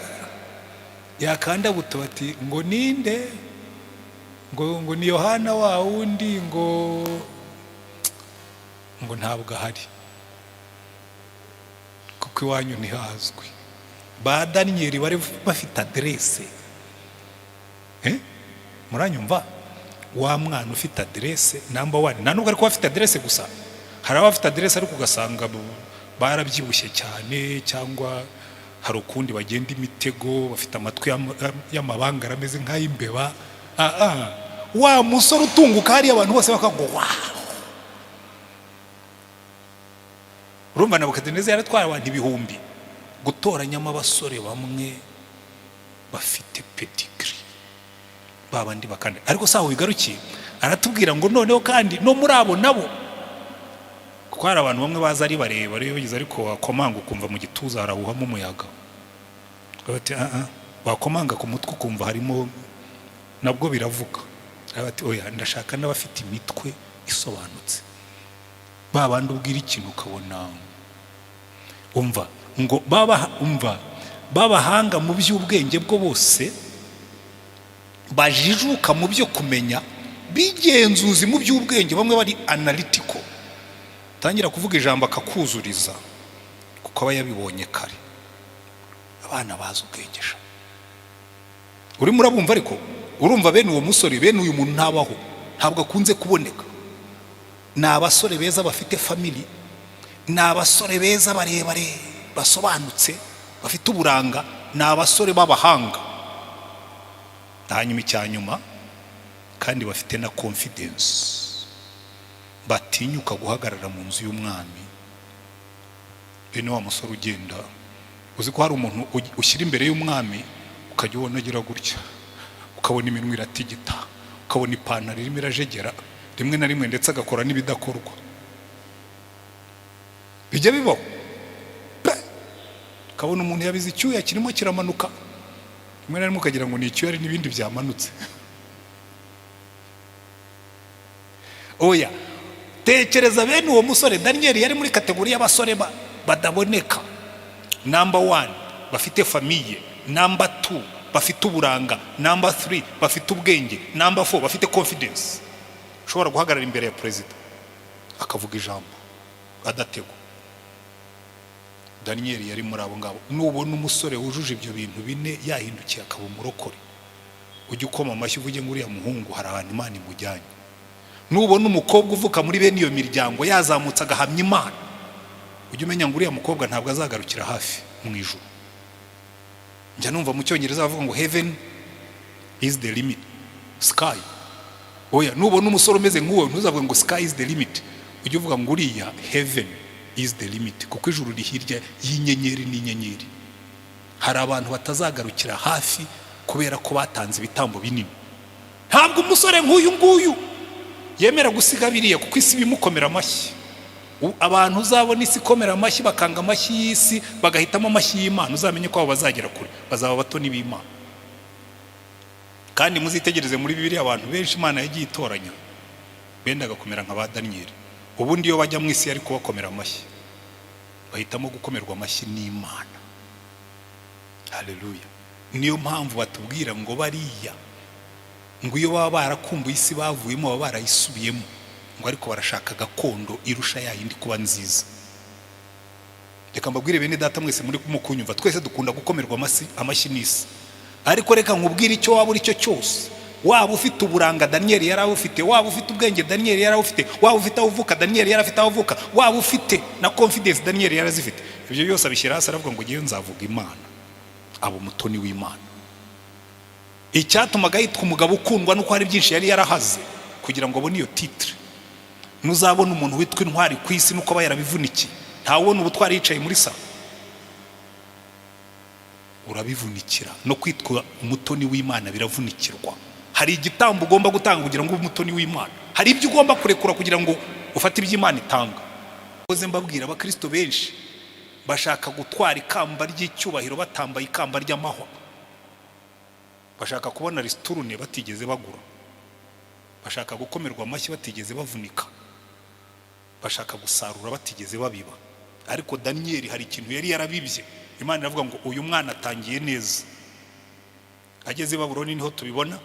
yakanda buto, bati ngo: "Ninde?" Ngo: "Ni Yohana wa wundi." Ngo: "Ntabwo ahari, kuko iwanyu ntihazwi." Ba Daniyeli bari bafite aderese. Muranyumva? Wa mwana ufite aderese, number one. Nta nubwo ariko afite aderese gusa, hari abafite aderese ariko ugasanga barabyibushye cyane, cyangwa hari ukundi bagenda imitego, bafite amatwi y'amabangara ameze nk'ay'imbeba. Ah, ah. Wa musore utunguka hariya, abantu bose bakavuga ngo: "Wow!" Urumva, Nabukadineza yaratwaye abantu ibihumbi, gutoranyamo abasore bamwe bafite pedigree, ba bandi bakanda. Ariko si aho bigarukiye, aratubwira ngo noneho kandi no muri abo nabo, kuko hari abantu bamwe baza ari barebare bageze, ariko wakomanga ukumva mu gituza harahuhamo umuyaga. Bati: "Ah, ah." Wakomanga ku mutwe ukumva harimo nabwo biravuga. Bati: "Oya, ndashaka n'abafite imitwe isobanutse, ba bandi ubwira ikintu ukabona." Umva ngo baba, umva, b'abahanga mu by'ubwenge bwo bose, bajijuka mu byo kumenya, bigenzuzi mu by'ubwenge, bamwe bari analytical, tangira kuvuga ijambo akakuzuriza kuko aba yabibonye kare. Abana bazi ubwenge sha, urimo urabumva? Ariko urumva bene uwo musore, bene uyu muntu ntabaho, ntabwo akunze kuboneka. Ni abasore beza bafite family, ni abasore beza barebare basobanutse bafite uburanga, ni abasore b'abahanga. Hanyuma icya nyuma kandi, bafite na confidence, batinyuka guhagarara mu nzu y'umwami. Bene wa musore ugenda, uzi ko hari umuntu ushyira imbere y'umwami, ukajya ubona agira gutya, ukabona iminwa iratigita, ukabona ipantaro irimo irajegera rimwe na rimwe, ndetse agakora n'ibidakorwa bijya bibaho pe! Ukabona umuntu yabize icyuya kirimo kiramanuka, rimwe na rimwe ukagira ngo ni icyuya, ari n'ibindi byamanutse. Oya, tekereza bene uwo musore. Daniyeli yari muri category y'abasore badaboneka. Number one, bafite famille; number two, bafite uburanga; number three, bafite ubwenge; number four, bafite confidence, ushobora guhagarara imbere ya perezida akavuga ijambo adategwa. Daniyeli yari muri abo ngabo. Nubona umusore wujuje ibyo bintu bine yahindukiye akaba umurokore, ujye ukoma amashyi, uvuge ngo: "Uriya muhungu hari ahantu Imana imujyanye." Nubona umukobwa uvuka muri bene iyo miryango yazamutse agahamya Imana, ujye umenya ngo uriya mukobwa ntabwo azagarukira hafi mu ijuru. Njya numva mu Cyongereza bavuga ngo: "Heaven is the limit, sky." Oya, nubona umusore umeze nk'uwo, ntuzavuge ngo: "Sky is the limit." Ujye uvuga ngo: "Uriya, heaven is the limit," kuko ijuru riri hirya y'inyenyeri n'inyenyeri. Hari abantu batazagarukira hafi kubera ko batanze ibitambo binini. Ntabwo umusore nk'uyu nguyu yemera gusiga biriya, kuko isi bimukomera amashyi. Abantu uzabona isi ikomera amashyi, bakanga amashyi y'isi, bagahitamo amashyi y'Imana, uzamenye ko abo bazagera kure, bazaba abatoni b'Imana. Kandi muzitegereze muri Bibiliya, abantu benshi Imana yagiye itoranya bendaga kumera nka ba Daniyeli. Ubundi iyo bajya mu isi yari kubakomera amashyi, bahitamo gukomerwa amashyi n'Imana. Haleluya! Niyo mpamvu batubwira ngo bariya ngo iyo baba barakumbuye isi bavuyemo, baba barayisubiyemo, ngo ariko barashaka gakondo irusha ya yindi kuba nziza. Reka mbabwire, bene data mwese muri kunyumva, twese dukunda gukomerwa amashyi n'isi, ariko reka nkubwire, icyo waba uri cyo cyose, waba ufite uburanga Daniyeli yari awufite, waba ufite ubwenge Daniyeli yari awufite, waba ufite aho uvuka Daniyeli yari afite aho avuka, waba ufite na confidence Daniyeli yari azifite, ibyo byose abishyira hasi, aravuga ngo: "Ngewe nzavuga Imana." Aba umutoni w'Imana. Icyatumaga yitwa umugabo ukundwa nuko hari byinshi yari yarahaze kugira ngo abone iyo titre. Ntuzabona umuntu witwa intwari ku isi nuko aba yarabivunikiye. Ntawubona ubutwari yicaye muri salo, urabivunikira. No kwitwa umutoni w'Imana biravunikirwa. Hari igitambo ugomba gutanga kugira ngo ube umutoni w'Imana, hari ibyo ugomba kurekura kugira ngo ufate ibyo Imana itanga. Mboze mbabwira, abakristo benshi bashaka gutwara ikamba ry'icyubahiro batambaye ikamba ry'amahwa, bashaka kubona ristourne batigeze bagura, bashaka gukomerwa amashyi batigeze bavunika, bashaka gusarura batigeze babiba. Ariko Daniyeli hari ikintu yari yarabibye. Imana iravuga ngo: "Uyu mwana atangiye neza." Ageze i Babuloni niho tubibona.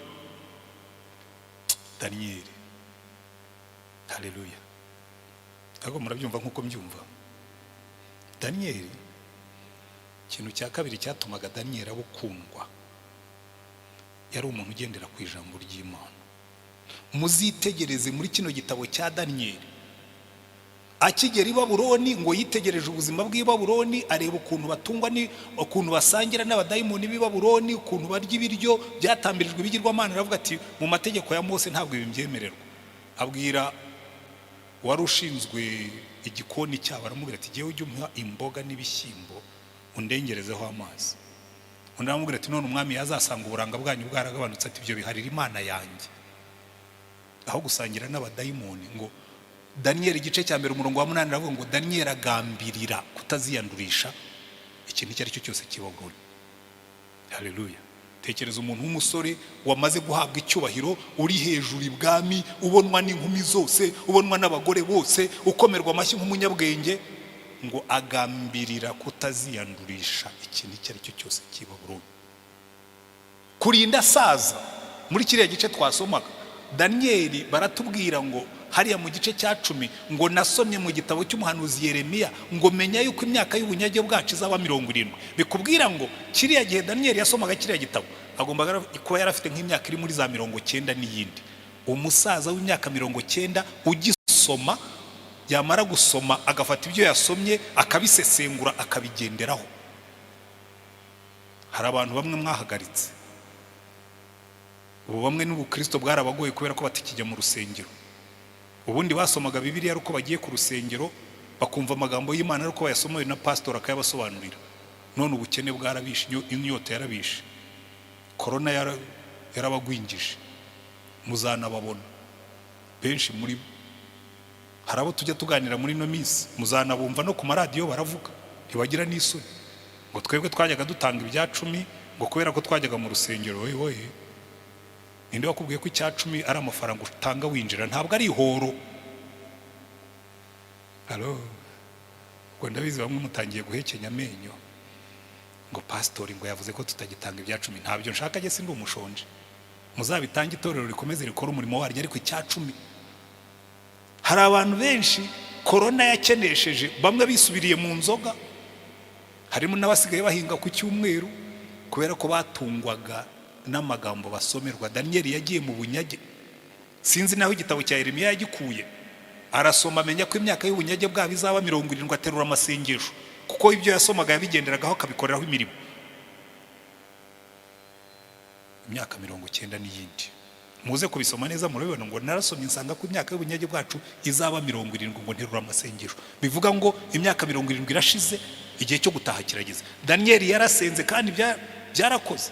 Daniyeli, haleluya! Ariko murabyumva nk'uko mbyumva? Daniyeli, ikintu cya kabiri cyatumaga Daniyeli aba ukundwa, yari umuntu ugendera ku ijambo ry'Imana. Muzitegereze muri kino gitabo cya Daniyeli, akigera i Babuloni, ngo yitegereje ubuzima bw'i Babuloni, areba ukuntu batungwa, ni ukuntu basangira n'abadayimoni b'i Babuloni, ukuntu barya ibiryo byatambirijwe ibigirwamana. Aravuga ati: "Mu mategeko ya Mose ntabwo ibi mbyemererwa." Abwira wari ushinzwe igikoni cyabo, aramubwira ati: "Jyewe ujye umuha imboga n'ibishyimbo, undengerezeho amazi." Undi aramubwira ati: "None umwami yazasanga uburanga bwanyu bwaragabanutse?" Ati: "Ibyo biharira Imana yanjye, aho gusangira n'abadayimoni." Ngo Daniyeli igice cya 1 umurongo wa 8 aravuga ngo Daniyeli agambirira kutaziyandurisha ikintu icyo ari cyo cyose cy'i Babuloni. Haleluya! Tekereza umuntu w'umusore wamaze guhabwa icyubahiro, uri hejuru ibwami, ubonwa n'inkumi zose, ubonwa n'abagore bose, ukomerwa amashyi nk'umunyabwenge, ngo agambirira kutaziyandurisha ikintu icyo ari cyo cyose cy'i Babuloni kurinda asaza. Muri kiriya gice twasomaga, Daniyeli baratubwira ngo hariya mu gice cya 10 ngo: "Nasomye mu gitabo cy'umuhanuzi Yeremiya, ngo menya yuko imyaka y'ubunyage bwacu izaba 70." Bikubwira ngo kiriya gihe Daniyeli yasomaga kiriya gitabo, agomba kuba yarafite nk'imyaka iri muri za 90 n'iyindi. Umusaza w'imyaka 90 ugisoma, yamara gusoma agafata ibyo yasomye akabisesengura, akabigenderaho. Hari abantu bamwe mwahagaritse ubu, bamwe n'ubukristo bwarabagoye kubera ko batakijya mu rusengero. Ubundi basomaga Bibiliya ari uko bagiye ku rusengero, bakumva amagambo y'Imana ari uko bayasomoye na pasitori akayabasobanurira. None ubukene bwarabishe, inyota yarabishe, korona yarabagwingije. Muzanababona benshi muri bo. Hari abo tujya tuganira muri ino minsi, muzanabumva no ku maradiyo baravuga, ntibagira n'isoni, ngo: "Twebwe twajyaga dutanga ibya cumi," ngo kubera ko twajyaga mu rusengero. Wowe, wowe, ninde wakubwiye ko icya cumi ari amafaranga utanga winjira? Ntabwo ari ihoro. Alo, ubwo ndabizi bamwe mutangiye guhekenya amenyo ngo pasitori ngo yavuze ko tutagitanga ibya cumi. Ntabyo nshaka, njye sindi umushonje. Muzabitange, itorero rikomeze rikore umurimo waryo. Ariko icya cumi, hari abantu benshi korona yakenesheje, bamwe bisubiriye mu nzoga, harimo n'abasigaye bahinga ku cyumweru kubera ko batungwaga n'amagambo basomerwa. Daniyeli yagiye mu bunyage, sinzi naho igitabo cya Yeremiya yagikuye, arasoma amenya ko imyaka y'ubunyage bwabo izaba 70, aterura amasengesho, kuko ibyo yasomaga yabigenderagaho, akabikoreraho imirimo. Imyaka 90 n'iyindi, muze kubisoma neza murabibona, ngo: "Narasomye nsanga ko imyaka y'ubunyage bwacu izaba 70, ngo nterura amasengesho." Bivuga ngo imyaka 70 irashize, igihe cyo gutaha kirageze. Daniyeli yarasenze kandi byarakoze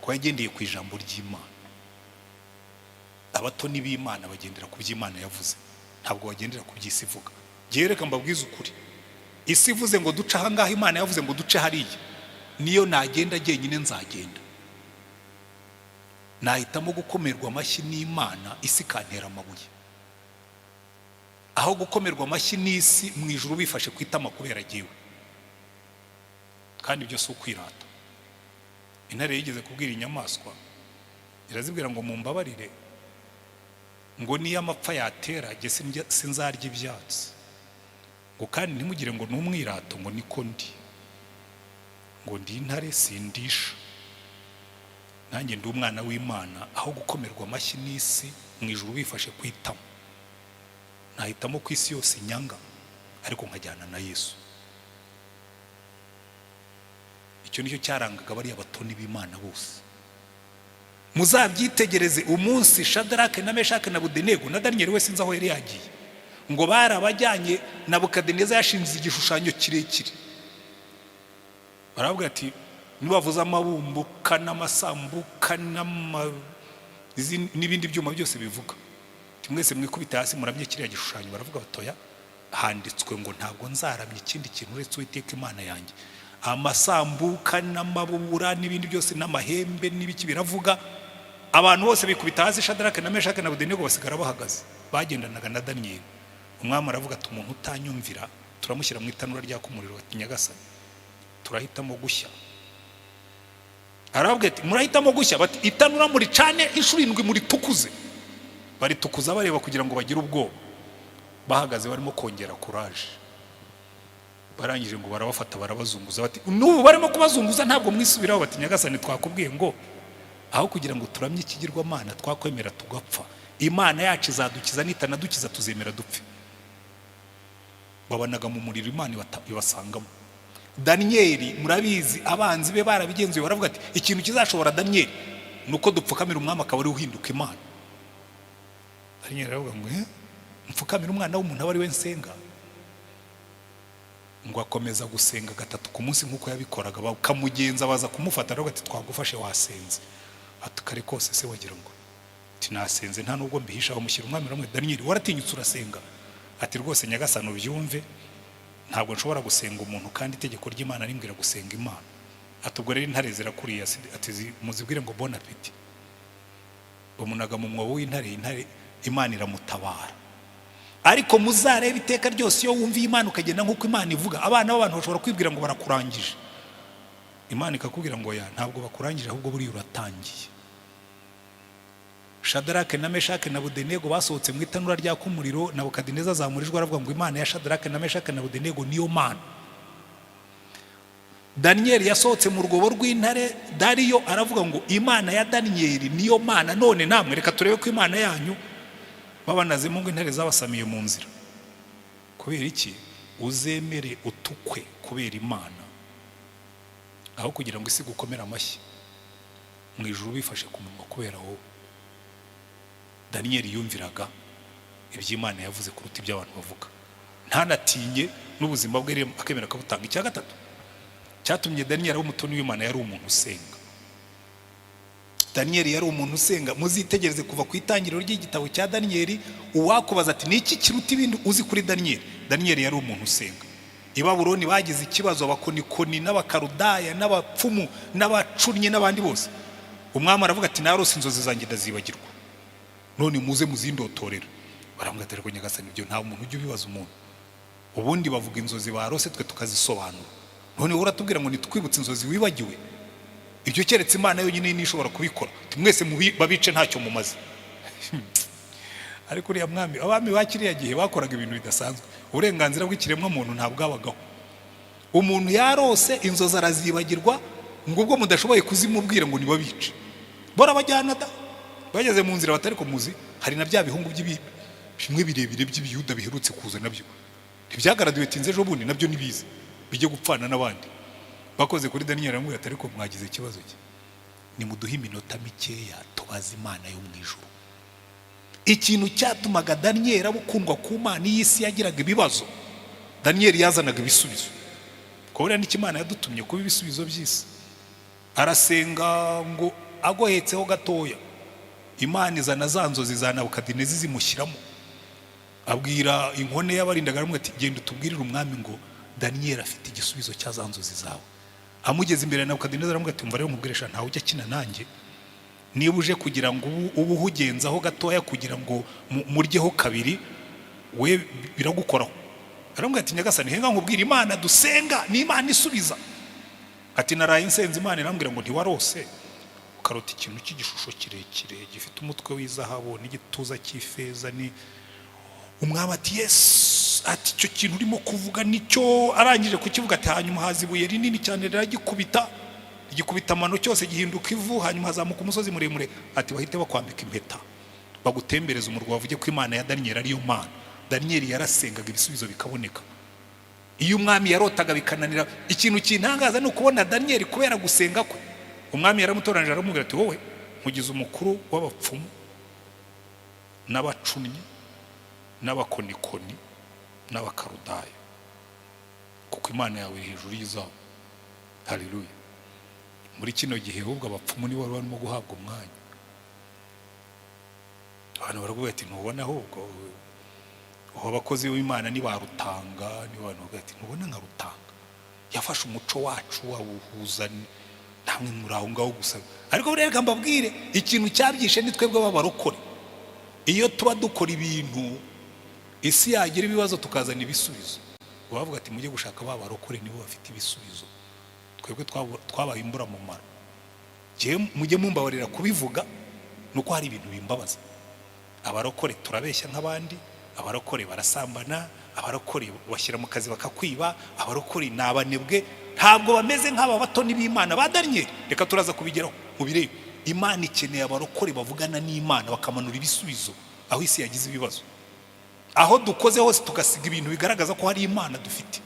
ko yagendeye ku ijambo ry'Imana. Abatoni b'Imana bagendera ku by'Imana yavuze, ntabwo bagendera ku by'isi ivuga. Ngewe reka mbabwize ukuri, isi ivuze ngo duce ahangaha, Imana yavuze ngo duce hariya. Niyo nagenda jyenyine nzagenda. Nahitamo gukomerwa amashyi n'Imana isi ikantera amabuye, aho gukomerwa amashyi n'isi mu ijuru bifashe ku itama kubera jyewe. Kandi ibyo si ukwirata. Intare yigeze kubwira inyamaswa, irazibwira ngo: "Mumbabarire," ngo, "niyo amapfa yatera, jye sinzarya ibyatsi," ngo, "kandi ntimugire ngo ni umwirato," ngo, "niko ndi," ngo, "ndi intare, sindisha, nanjye ndi umwana w'Imana. Aho gukomerwa amashyi n'isi mu ijuru bifashe ku itama, nahitamo ku isi yose inyanga ariko nkajyana na Yesu." Icyo nicyo cyarangaga bariya batoni b'Imana bose. Muzabyitegereze, umunsi Shadarake na Meshake na Abedenego na Daniyeli we sinzi aho yari yagiye, ngo barabajyanye, Nabukadineza yashinze igishushanyo kirekire, baravuga ati: "Nibavuze amabumbuka n'amasambuka n'ibindi byuma byose bivuga, mwese mwikubita hasi muramye kiriya gishushanyo." Baravuga batoya, handitswe ngo: "Ntabwo nzaramya ikindi kintu uretse Uwiteka Imana yanjye." Amasambuka n'amabubura n'ibindi byose n'amahembe n'ibiki biravuga, abantu bose bikubita hasi. Shadarake na Meshake na Abedenego basigara bahagaze, bagendanaga na Daniyeli. Umwami aravuga ati: "Umuntu utanyumvira turamushyira mu itanura ryaka umuriro." Ati: "Nyagasani, turahitamo gushya." Arababwira ati: "Murahitamo gushya?" Bati: "Itanura muricane inshuro indwi, muritukuze." Baritukuza bareba kugira ngo bagire ubwoba. Bahagaze barimo kongera courage. Barangije ngo barabafata, barabazunguza. Bati: "N'ubu barimo kubazunguza, ntabwo mwisubiraho?" Bati: "Nyagasani, twakubwiye ngo aho kugira ngo turamye ikigirwamana twakwemera tugapfa. Imana yacu izadukiza, nitanadukiza tuzemera dupfe." Babanaga mu muriro, Imana ibasangamo. Daniyeli murabizi, abanzi be barabigenzuye, baravuga ati: "Ikintu kizashobora Daniyeli ni uko dupfukamira umwami akaba ari uhinduka Imana." Daniyeli aravuga ngo: "Eh, mfukamira umwana w'umuntu aba ari we nsenga?" Ngo akomeza gusenga gatatu ku munsi nk'uko yabikoraga. Bakamugenza, baza kumufata, aravuga ati: "Twagufashe wasenze." Ati: "Kare kose se wagira ngo?" Ati: "Nasenze, nta nubwo mbihisha." Bamushyira umwami, aramubwira: "Daniyeli, waratinyutse urasenga." Ati: "Rwose nyagasani, ubyumve, ntabwo nshobora gusenga umuntu kandi itegeko ry'Imana rimbwira gusenga Imana." Ati: "Ubwo rero intare zirakuriye." Ati: "Muzibwire ngo bon appétit." Bamunaga mu mwobo w'intare, intare Imana iramutabara. Ariko muzarebe, iteka ryose iyo wumviye Imana ukagenda nk'uko Imana ivuga, abana b'abantu bashobora kwibwira ngo barakurangije, Imana ikakubwira ngo: "Ya, ntabwo bakurangije, ahubwo buriya uratangiye." Shadarake na Meshake na Abedenego basohotse mu itanura ryaka umuriro. Nabukadineza azamura ijwi aravuga ngo: "Imana ya Shadarake na Meshake na Abedenego niyo Mana." Daniyeli yasohotse mu rwobo rw'intare, Dariyo aravuga ngo: "Imana ya Daniyeli niyo Mana." None namwe reka turebe ko Imana yanyu babanazemo, ngo intare zabasamiye mu nzira. Kubera iki? Uzemere utukwe kubera Imana, aho kugira ngo isi gukomere amashyi mu ijuru bifashe ku munwa kubera wowe. Daniyeli yumviraga iby'Imana yavuze kuruta ibyo abantu bavuga, ntanatinye n'ubuzima bwe rero akemera akabutanga. Icya gatatu cyatumye Daniyeli aba umutoni w'Imana, yari umuntu usenga. Daniyeli yari umuntu usenga. Muzitegereze kuva ku itangiriro ry'igitabo cya Daniyeli, uwakubaza ati: "Ni iki kiruta ibindi uzi kuri Daniyeli?" Daniyeli yari umuntu usenga. I Babuloni bagize ikibazo, abakonikoni n'Abakarudaya n'abapfumu n'abacunnyi n'abandi bose. Umwami aravuga ati: "Narose inzozi zanjye ndazibagirwa, none muze muzindotorera." Baramubwira ati: "Ariko nyagasani, ibyo nta muntu ujya ubibaza umuntu. Ubundi bavuga inzozi barose, twe tukazisobanura. None wowe uratubwira ngo nitwibutse inzozi wibagiwe? Ibyo keretse Imana yonyine niyo ishobora kubikora. Mwese babice, ntacyo mumaze." Ariko uriya mwami, abami ba kiriya gihe bakoraga ibintu bidasanzwe. Uburenganzira bw'ikiremwamuntu ntabwabagaho. Umuntu yarose inzozi arazibagirwa, ngo ubwo mudashoboye kuzimubwira, ngo nibabice. Barabajyana da, bageze mu nzira batari muzi, hari na bya bihungu bimwe birebire by'Ibiyuda biherutse kuza, nabyo ntibyagraduatinze ejo bundi, nabyo nibize bijye gupfana n'abandi. Bakoze kuri Daniyeli, aramubwira ati: "Ariko mwagize ikibazo cye, nimuduhe iminota mikeya tubaze Imana yo mu ijuru." Ikintu cyatumaga Daniyeli aba ukundwa ku Mana, iyi isi yagiraga ibibazo, Daniyeli yazanaga ibisubizo. Kubera n'icyo Imana yadutumye kuba ibisubizo by'isi. Arasenga, ngo agohetseho gatoya. Imana izana za nzozi za Nabukadinezi zimushyiramo. Abwira inkone y'abarindaga, aramubwira ati: "Genda utubwirire umwami ngo Daniyeli afite igisubizo cya za nzozi zawe." Amugeze imbere ya Nabukadinezi, aramubwira ati: "Umva rero nkubwire sha, ntawe ujya akina nanjye. Niba uje kugira ngo ubu uhugenzaho gatoya kugira ngo muryeho kabiri, we biragukoraho." Aramubwira ati: "Nyagasani, henga nkubwire, Imana dusenga ni Imana isubiza." Ati: "Naraye nsenze Imana, irambwira ngo ntiwarose ukarota ikintu cy'igishusho kirekire gifite umutwe w'izahabu n'igituza cy'ifeza?" Ni umwami ati: "Yes." Ati: "Icyo kintu urimo kuvuga nicyo." Arangije kukivuga ati: "Hanyuma haza ibuye rinini cyane, riragikubita, rigikubita amano, cyose gihinduka ivu. Hanyuma hazamuka umusozi muremure." Ati: "Bahite bakwambika impeta, bagutembereza umurwa, bavuge ko Imana ya Daniyeli ariyo Mana." Daniyeli yarasengaga, ibisubizo bikaboneka. Iyo umwami yarotaga bikananira, ikintu kintangaza ni ukubona Daniyeli, kubera gusenga kwe, umwami yaramutoranyije, aramubwira ati: "Wowe nkugize umukuru w'abapfumu n'abacunnyi n'abakonikoni n'Abakarudayo, kuko Imana yawe iri hejuru y'izabo." Haleluya! Muri kino gihe ahubwo abapfumu nibo bari barimo guhabwa umwanya. Abantu baravuga ati: "Ntubona ahubwo ubu abakozi b'Imana ni ba Rutanga?" Nibo abantu bavuga ati: "Ntubona nka Rutanga yafashe umuco wacu awuhuza namwe muri aho ngaho gusa?" Ariko buriya reka mbabwire, ikintu cyabyishe ni twebwe b'abarokore. Iyo tuba dukora ibintu, isi yagira ibibazo tukazana ibisubizo, bavuga ati: "Mujye gushaka ba barokore, nibo bafite ibisubizo." Twebwe twabaye imburamumaro. Njyewe mujye mumbabarira kubivuga, ni uko hari ibintu bimbabaza. Abarokore turabeshya nk'abandi, abarokore barasambana, abarokore bashyira mu kazi bakakwiba, abarokore ni abanebwe, ntabwo bameze nk'aba batoni b'Imana ba Daniyeli. Reka turaza kubigeraho mubirebe. Imana ikeneye abarokore bavugana n'Imana, bakamanura ibisubizo aho isi yagize ibibazo. Aho dukoze hose tugasiga ibintu bigaragaza ko hari Imana dufite.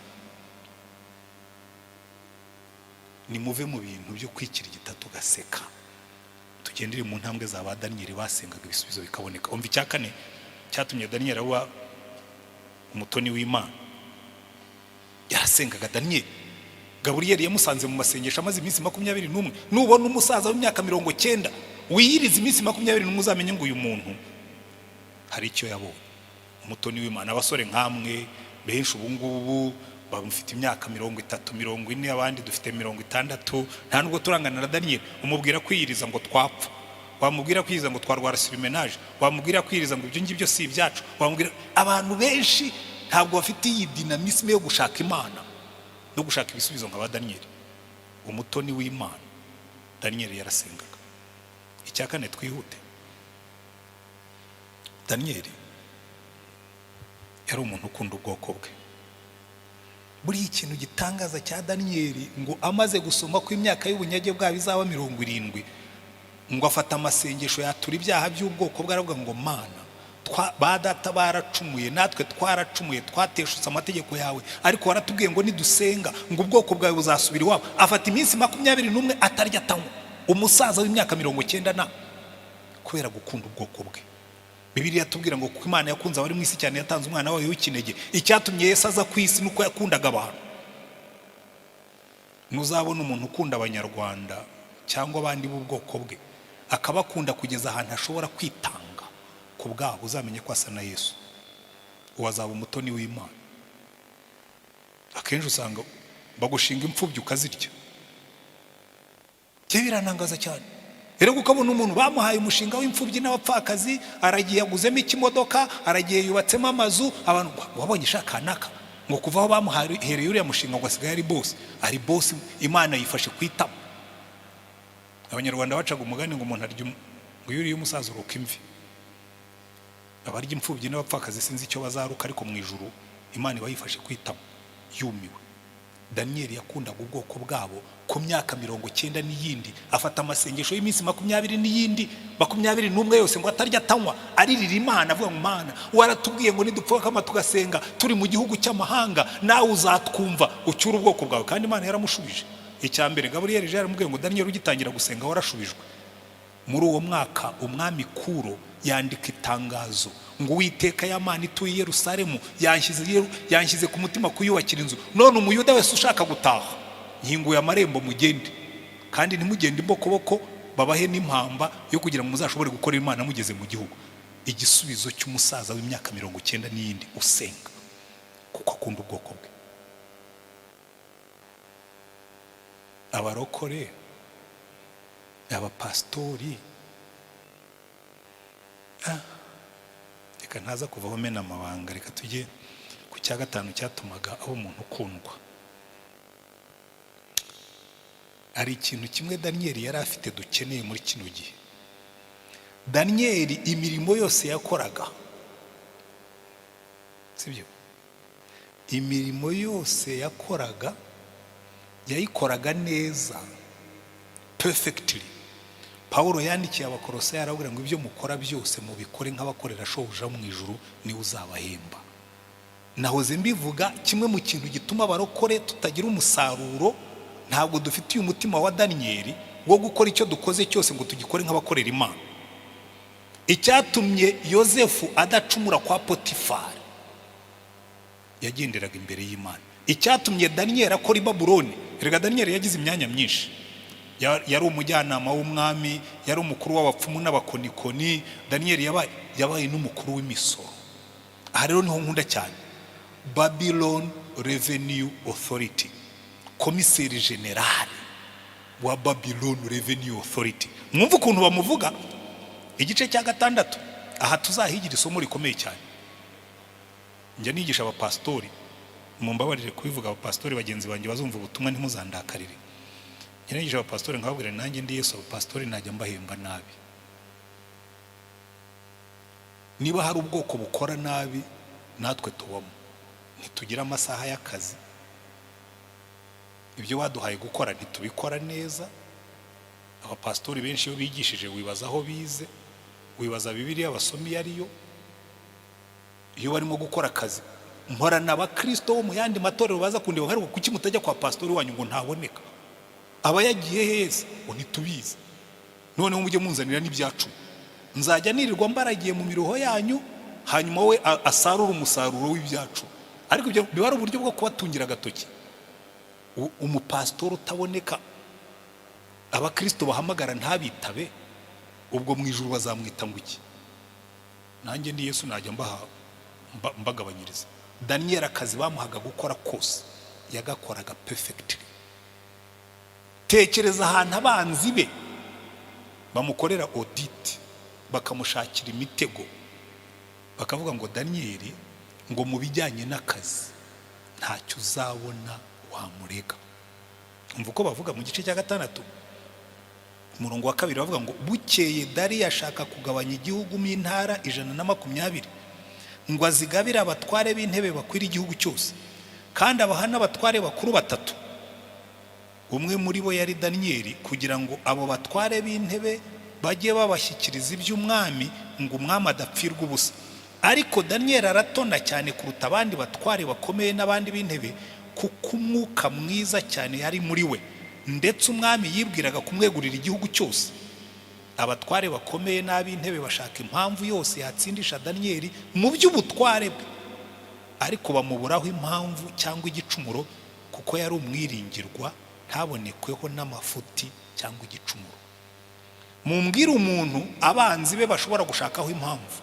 Nimuve mu bintu byo kwikirigita tugaseka, tugendere mu ntambwe za ba Daniyeli basengaga, ibisubizo bikaboneka. Umva icya kane cyatumye Daniyeli aba umutoni w'Imana: yarasengaga. Daniyeli, Gaburiyeli yamusanze mu masengesho amaze iminsi 21. Nubona umusaza w'imyaka 90 wiyiriza iminsi 21, uzamenye ngo uyu muntu hari icyo yabonye, umutoni w'Imana. Abasore nkamwe benshi ubu ngubu bamufite imyaka 30, 40, abandi dufite 60, nta nubwo turangana na Daniyeli. Umubwira kwiyiriza ngo twapfa, wamubwira kwiyiriza ngo twarwara surmenage, wamubwira kwiyiriza ngo ibyo ngibyo si ibyacu, wamubwira. Abantu benshi ntabwo bafite iyi dynamisme yo gushaka Imana no gushaka ibisubizo nka ba Daniyeli, umutoni w'Imana. Daniyeli yarasengaga. Icya kane, twihute: Daniyeli yari umuntu ukunda ubwoko bwe. Buriya ikintu gitangaza cya Daniyeli, ngo amaze gusoma ko imyaka y'ubunyage bwabo izaba 70, ngo afata amasengesho, yatura ibyaha by'ubwoko bwe, aravuga ngo: "Mana, ba data baracumuye, natwe twaracumuye, twateshutse amategeko yawe, ariko waratubwiye ngo nidusenga ngo ubwoko bwawe buzasubira iwabo." Afata iminsi 21 atarya, atanywa, umusaza w'imyaka 90 na, kubera gukunda ubwoko bwe. Bibiliya yatubwira ngo kuko Imana yakunze abari mu isi cyane, yatanze umwana wayo w'ikinege. Icyatumye Yesu aza ku isi nuko yakundaga abantu. Ntuzabona umuntu ukunda Abanyarwanda cyangwa abandi b'ubwoko bwe, akabakunda kugeza ahantu ashobora kwitanga ku bwabo, uzamenye ko asa na Yesu, uwo azaba umutoni w'Imana. Akenshi usanga bagushinga imfubyi ukazirya. Byo biranangaza cyane rero, ukabona umuntu bamuhaye umushinga w'imfubyi n'abapfakazi, aragiye aguzemo ikimodoka, aragiye yubatsemo amazu. Abantu wabonye ishaka naka ngo kuva aho bamuhereye uriya mushinga ngo asigaye ari boss, ari boss. Imana yifashe ku itama. Abanyarwanda bacaga umugani ngo umuntu arya ngo iyo uriye umusaza uruka imvi. Abarya imfubyi n'abapfakazi sinzi icyo bazaruka, ariko mu ijuru Imana iba yifashe ku itama, yumiwe. Daniyeli yakundaga ubwoko bwabo. Ku myaka 90 n'iyindi, afata amasengesho y'iminsi 20 n'iyindi, 21 yose, ngo atarya, atanywa, aririra Imana, avuga ngo: "Mana, waratubwiye ngo nidupfukama tugasenga turi mu gihugu cy'amahanga, nawe uzatwumva ucyure ubwoko bwawe." Kandi Imana yaramushubije. Icya mbere, Gaburiyeli yaramubwiye ngo: "Daniyeli, ugitangira gusenga warashubijwe." Muri uwo mwaka umwami Kuro yandika itangazo ngo: "Uwiteka, ya Mana ituye i Yerusalemu, yanshyize ku mutima kuyubakira inzu. None Umuyuda wese ushaka gutaha, nkinguye amarembo, mugende, kandi ntimugende imbokoboko." Babahe n'impamba yo kugira ngo muzashobore gukora Imana mugeze mu gihugu. Igisubizo cy'umusaza w'imyaka 90 n'iyindi usenga kuko akunda ubwoko bwe. Abarokore, abapasitori, reka ntaza kuvaho mena amabanga. Reka tujye ku cya gatanu cyatumaga aho umuntu ukundwa. Hari ikintu kimwe Daniyeli yari afite dukeneye muri kino gihe. Daniyeli imirimo yose yakoraga, sibyo? Imirimo yose yakoraga yayikoraga neza, perfectly. Pawulo yandikiye Abakorosayi arababwira ngo ibyo mukora byose mubikore nk'abakorera shobuja mu ijuru, niwe uzabahemba. Nahoze mbivuga, kimwe mu kintu gituma abarokore tutagira umusaruro, ntabwo dufitiye umutima wa Daniyeli wo gukora icyo dukoze cyose ngo tugikore nk'abakorera Imana. Icyatumye Yosefu adacumura kwa Potifari, yagenderaga imbere y'Imana. Icyatumye Daniyeli akora i Babuloni, erega Daniyeli yagize imyanya myinshi. Yari umujyanama w'umwami, yari umukuru w'abapfumu n'abakonikoni. Daniyeli yabaye n'umukuru w'imisoro. Aha rero niho nkunda cyane. Babylon Revenue Authority, komiseri generale wa Babylon Revenue Authority. Mwumve ukuntu bamuvuga, igice cya gatandatu. Aha tuzahigira isomo rikomeye cyane. Njya nigisha abapasitori, mumbabarire kubivuga, abapasitori bagenzi banjye bazumva ubutumwa ntimuzandakarire. Njya nigisha abapasitori nkababwira, nanjye ndi Yesu, abapasitori najya mbahemba nabi. Niba hari ubwoko bukora nabi, natwe tubamo. Ntitugira amasaha y'akazi, ibyo baduhaye gukora ntitubikora neza. Abapasitori benshi iyo bigishije wibaza aho bize, wibaza Bibiliya basoma iyo ariyo. Iyo barimo gukora akazi, mporana abakristo bo mu yandi matorero baza kundeba nkaruko: "Kuki mutajya kwa pasitori wanyu?" Ngo ntaboneka. Aba yagiye heza? Ngo ntitubizi. Noneho mujye munzanira n'ibyacu, nzajya nirirwa mbaragiye mu miruho yanyu, hanyuma we asarure umusaruro w'ibyacu. Ariko ibyo biba ari uburyo bwo kubatungira agatoki. Umupasitori utaboneka, abakristo bahamagara ntabitabe, ubwo mu ijuru bazamwita ngo iki? Nanjye ndi Yesu najya mbaha mbagabanyiriza. Daniyeli akazi bamuhaga gukora kose yagakoraga perfectly. Tekereza ahantu abanzi be bamukorera audit, bakamushakira imitego, bakavuga ngo Daniyeli ngo mu bijyanye n'akazi ntacyo uzabona wamurega. Umva uko bavuga mu gice cya gatandatu, umurongo wa kabiri. Bavuga ngo bukeye Dariyo ashaka kugabanya igihugu mu intara 120, ngo azigabire abatware b'intebe bakwira igihugu cyose, kandi abaha n'abatware bakuru batatu. Umwe muri bo yari Daniyeli, kugira ngo abo batware b'intebe bajye babashyikiriza iby'umwami, ngo umwami adapfirwa ubusa. Ariko Daniyeli aratona cyane kuruta abandi batware bakomeye n'abandi b'intebe, kuko umwuka mwiza cyane yari muri we, ndetse umwami yibwiraga kumwegurira igihugu cyose. Abatware bakomeye n'ab'intebe bashaka impamvu yose yatsindisha Daniyeli mu by'ubutware bwe, ariko bamuburaho impamvu cyangwa igicumuro, kuko yari umwiringirwa, ntabonekweho n'amafuti cyangwa igicumuro. Mumbwire umuntu abanzi be bashobora gushakaho impamvu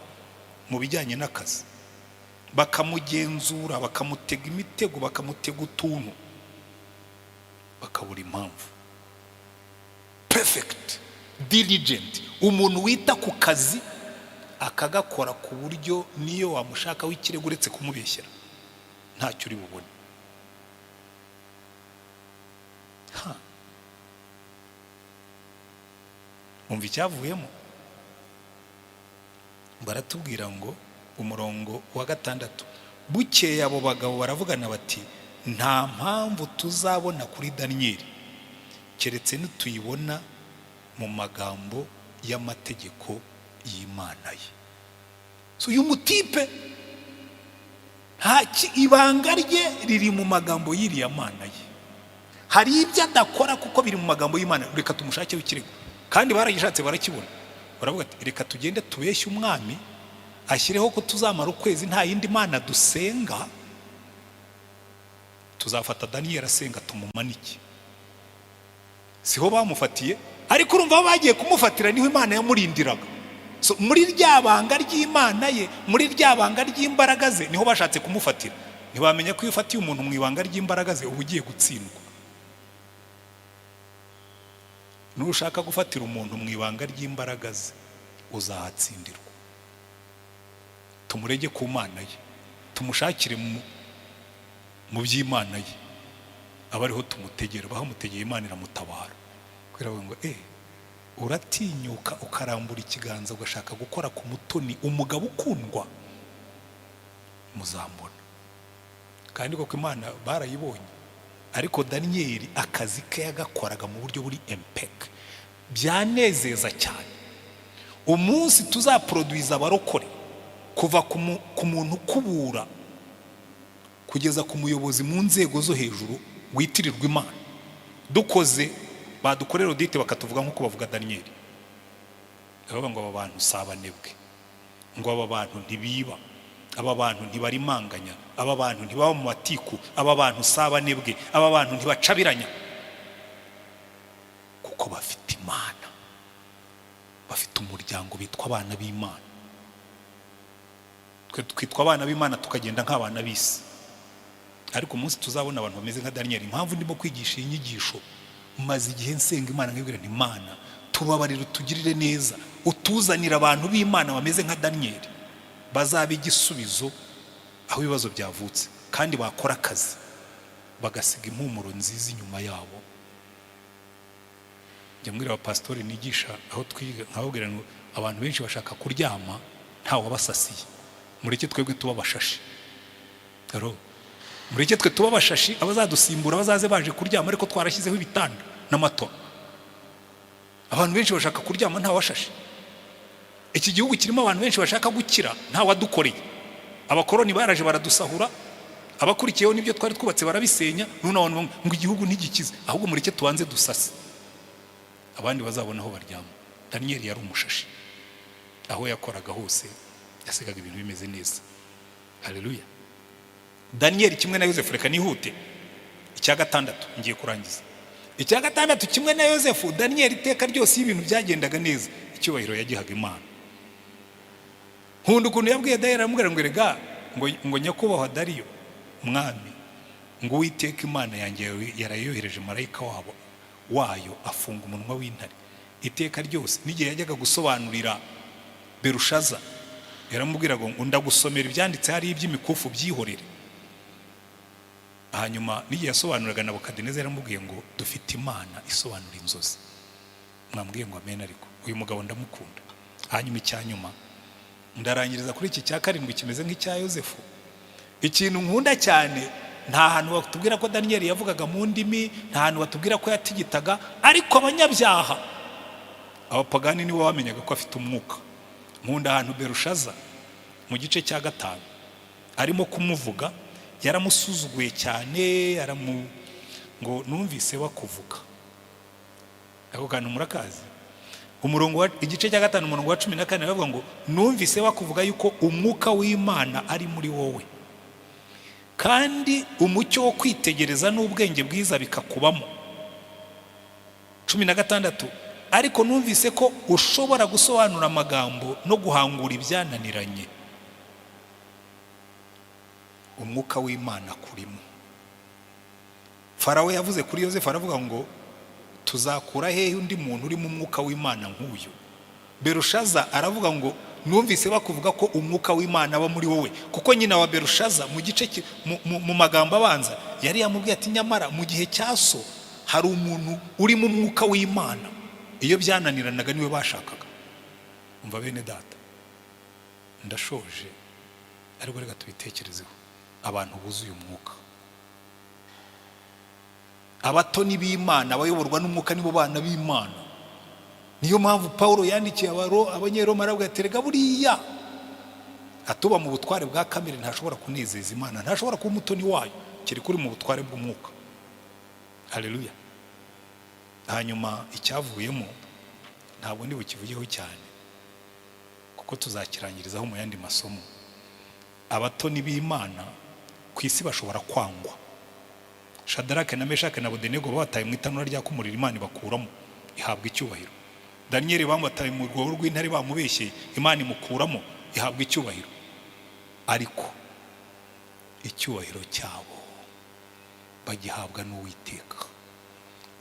mu bijyanye n'akazi, bakamugenzura, bakamutega imitego, bakamutega utuntu, bakabura impamvu. Perfect, diligent, umuntu wita ku kazi akagakora ku buryo niyo wamushakaho ikirego, uretse kumubeshyera, ntacyo uri bubone. Ha. Umva icyavuyemo. Baratubwira ngo umurongo wa gatandatu: bukeye abo bagabo baravugana bati: "Nta mpamvu tuzabona kuri Daniyeli, keretse nituyibona mu magambo y'amategeko y'Imana ye." So uyu mutipe ibanga rye riri mu magambo y'iriya Mana ye. Hari ibyo adakora kuko biri mu magambo y'Imana. Reka tumushakeho ikirego. Kandi baragishatse barakibona. Baravuga ati: "Reka tugende tubeshye umwami, ashyireho ko tuzamara ukwezi nta yindi mana dusenga. Tuzafata Daniyeli asenga tumumanike." Siho bamufatiye? Ariko urumva aho bagiye kumufatira niho Imana yamurindiraga. So, muri rya banga ry'Imana ye, muri rya banga ry'imbaraga ze, niho bashatse kumufatira. Ntibamenya ko iyo ufatiye umuntu mu ibanga ry'imbaraga ze uba ugiye gutsindwa. Nushaka gufatira umuntu mu ibanga ry'imbaraga ze uzahatsindirwa. Tumurege ku Mana ye, tumushakire mu by'Imana ye, aba ariho tumutegera. Bahamutegeye, Imana iramutabara. Kubera ngo uratinyuka ukarambura ikiganza ugashaka gukora ku mutoni, umugabo ukundwa, muzambona. Kandi koko Imana barayibonye. Ariko Daniyeli akazi ke yagakoraga mu buryo buri impeccable. Byanezeza cyane umunsi tuzaproduiza abarokore kuva ku muntu ukubura kugeza ku muyobozi mu nzego zo hejuru witirirwa Imana. Dukoze badukorera audit, bakatuvuga nk'uko bavuga Daniyeli, baravuga ngo aba bantu si abanebwe, ngo aba bantu ntibiba, aba bantu ntibarimanganya, aba bantu ntibaba mu matiku, aba bantu si abanebwe, aba bantu ntibacabiranya, kuko bafite Imana, bafite umuryango bitwa abana b'Imana. Twe twitwa abana b'Imana tukagenda nk'abana b'isi. Ariko umunsi tuzabona abantu bameze nka Daniyeli. Impamvu ndimo kwigisha iyi nyigisho, maze igihe nsenga Imana nkibwira nti: "Imana, tubabarire, utugirire neza, utuzanire abantu b'Imana bameze nka Daniyeli, bazaba igisubizo aho ibibazo byavutse, kandi bakora akazi bagasiga impumuro nziza inyuma yabo." Njya mbwira abapasitori nigisha aho twiga, nkababwira ngo abantu benshi bashaka kuryama ntawe wabasasiye. Mureke twebwe tuba abashashi. Aro, mureke twe tuba abashashi, abazadusimbura bazaze baje kuryama ariko twarashyizeho ibitanda n'amatora. Abantu benshi bashaka kuryama nta washashe. Iki gihugu kirimo abantu benshi bashaka gukira nta wadukoreye. Abakoroni baraje baradusahura, abakurikiyeho n'ibyo twari twubatse barabisenya. None abantu ngo igihugu ntigikize. Ahubwo mureke tubanze dusase, abandi bazabona aho baryama. Daniyeli yari umushashi. Aho yakoraga hose yasigaga ibintu bimeze neza. Haleluya! Daniyeli kimwe na Yosefu. Reka nihute. Icya gatandatu, ngiye kurangiza. Icya gatandatu, kimwe na Yosefu, Daniyeli iteka ryose iyo ibintu byagendaga neza, icyubahiro yagihaga Imana. Nkunda ukuntu yabwiye Dariyo, aramubwira ngo: "Erega ngo nyakubahwa Dariyo mwami, ngo Uwiteka Imana yanjye yarayohereje marayika wabo wayo, afunga umunwa w'intare." Iteka ryose, n'igihe yajyaga gusobanurira Berushaza, yaramubwiraga ngo: "Ndagusomera ibyanditse hariya, iby'imikufu byihorere." Hanyuma n'igihe yasobanuraga Nabukadineza, yaramubwiye ngo: "Dufite Imana isobanura inzozi." Mwambwiye ngo amen. Ariko uyu mugabo ndamukunda. Hanyuma icya nyuma, ndarangiriza kuri iki cya karindwi, kimeze nk'icya Yosefu. Ikintu nkunda cyane, nta hantu batubwira ko Daniyeli yavugaga mu ndimi, nta hantu batubwira ko yatigitaga, ariko abanyabyaha, abapagani, nibo bamenyaga ko afite umwuka. Nkunda ahantu Berushaza mu gice cya 5 arimo kumuvuga. Yaramusuzuguye cyane, aramu ngo: "Numvise bakuvuga." Ako kantu murakazi? Umurongo wa igice cya 5, umurongo wa 14, baravuga ngo: "Numvise bakuvuga yuko umwuka w'Imana ari muri wowe, kandi umucyo wo kwitegereza n'ubwenge bwiza bikakubamo." 16: "Ariko numvise ko ushobora gusobanura amagambo no guhangura ibyananiranye." Umwuka w'Imana kurimo. Farawo yavuze kuri Yosefu, aravuga ngo: "Tuzakura hehe undi muntu urimo umwuka w'Imana nk'uyu?" Berushaza aravuga ngo: "Numvise bakuvuga ko umwuka w'Imana aba muri wowe." Kuko nyina wa Berushaza mu gice mu magambo abanza yari yamubwiye ati: "Nyamara mu gihe cya so hari umuntu urimo umwuka w'Imana, iyo byananiranaga niwe bashakaga." Umva bene data, ndashoje, ariko reka tubitekerezeho. Abantu buzuye umwuka, abatoni b'Imana, abayoborwa n'umwuka, nibo bana b'Imana. Niyo mpamvu Paul yandikiye Abanyeroma, aravuga ati: "Rega buriya atuba mu butware bwa kamere ntashobora kunezeza Imana, ntashobora kuba umutoni wayo, kereka uri mu butware bw'umwuka." Haleluya! Hanyuma icyavuyemo ntabwo ndi bukivugeho cyane, kuko tuzakirangirizaho mu yandi masomo. Abatoni b'Imana ku isi bashobora kwangwa. Shadarake na Meshake na Abedenego babataye mu itanura ryaka umuriro, Imana ibakuramo. ihabwa icyubahiro. Daniyeli bamutaye mu rwobo rw'intare bamubeshyeye, Imana imukuramo, ihabwa icyubahiro. Ariko icyubahiro cyabo bagihabwa n'Uwiteka.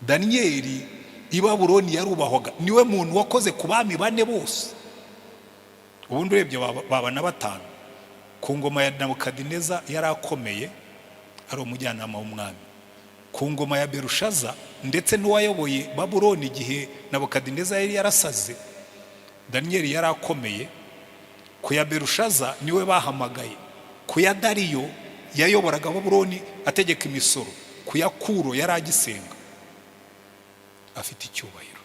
Daniyeli i Babuloni yarubahwaga, niwe muntu wakoze ku bami bane bose. Ubundi urebye baba na batanu. Ku ngoma ya Nabukadineza yari akomeye, ari umujyanama w'umwami. Ku ngoma ya Berushaza, ndetse n'uwayoboye Babuloni igihe Nabukadineza yari yarasaze, Daniyeli yari akomeye. Ku ya Berushaza niwe bahamagaye. Ku ya Dariyo yayoboraga Babuloni ategeka imisoro. Ku ya Kuro yari agisenga, afite icyubahiro.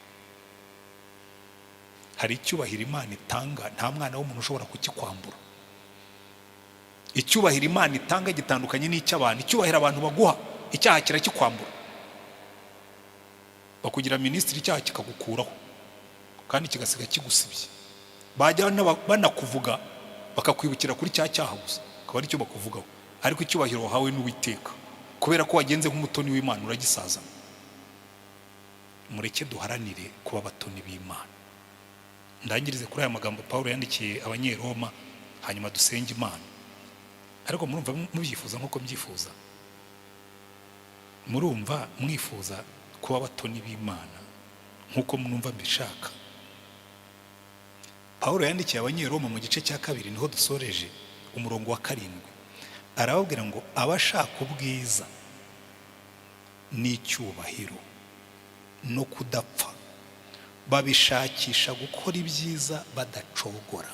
Hari icyubahiro Imana itanga, nta mwana w'umuntu ushobora kukikwambura. Icyubahiro Imana itanga gitandukanye n'icy'abantu. Icyubahiro abantu baguha, icyaha kirakikwambura. Bakugira minisitiri, icyaha kikagukuraho kandi kigasiga kigusibye. Bajya banakuvuga, bakakwibukira kuri cya cyaha gusa, akaba aricyo bakuvugaho. Ariko icyubahiro wahawe n'Uwiteka kubera ko wagenze nk'umutoni w'Imana, uragisaza. Mureke duharanire kuba abatoni b'Imana. Ndangirize kuri aya magambo Paul yandikiye Abanyeroma, hanyuma dusenge Imana. Ariko murumva mubyifuza nk'uko mbyifuza? Murumva mwifuza kuba abatoni b'Imana nk'uko mwumva mbishaka? Paul yandikiye Abanyeroma mu gice cya 2, niho dusoreje, umurongo wa 7, arababwira ngo: "Abashaka ubwiza n'icyubahiro no kudapfa babishakisha gukora ibyiza badacogora."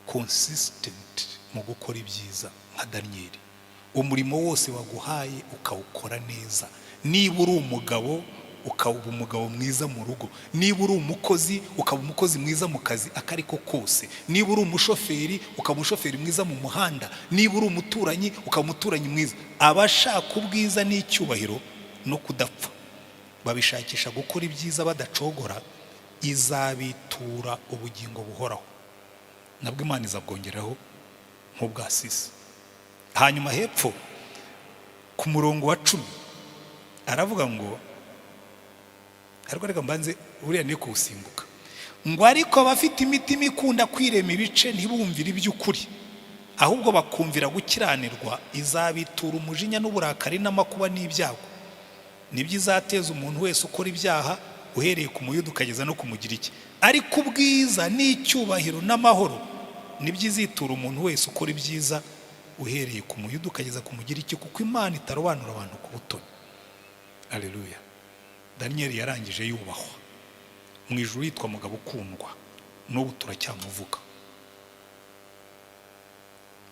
Consistent mu gukora ibyiza nka Daniyeli. Umurimo wose waguhaye ukawukora neza. Niba uri umugabo, ukaba umugabo mwiza mu rugo. Niba uri umukozi, ukaba umukozi mwiza mu kazi ako ari ko kose. Niba uri umushoferi, ukaba umushoferi mwiza mu muhanda. Niba uri umuturanyi, ukaba umuturanyi mwiza. Abashaka ubwiza n'icyubahiro no kudapfa babishakisha gukora ibyiza badacogora, izabitura ubugingo buhoraho. Nabwo Imana izabwongeraho nk'ubwasisi. Hanyuma hepfo ku murongo wa 10 aravuga ngo, ariko reka mbanze buriya ni kuwusimbuka, ngo: "Ariko abafite imitima ikunda kwirema ibice, ntibumvire iby'ukuri, ahubwo bakumvira gukiranirwa, izabitura umujinya n'uburakari n'amakuba n'ibyago. Nibyo izateza umuntu wese ukora ibyaha, uhereye ku Muyuda ukageza no ku Mugiriki. Ariko ubwiza n'icyubahiro n'amahoro nibyo izitura umuntu wese ukora ibyiza, uhereye ku Muyuda ukageza ku Mugiriki, kuko Imana itarobanura abantu ku butoni." Aleluya! Daniyeli yarangije yubahwa mu ijuru, yitwa mugabo ukundwa. N'ubu turacyamuvuga.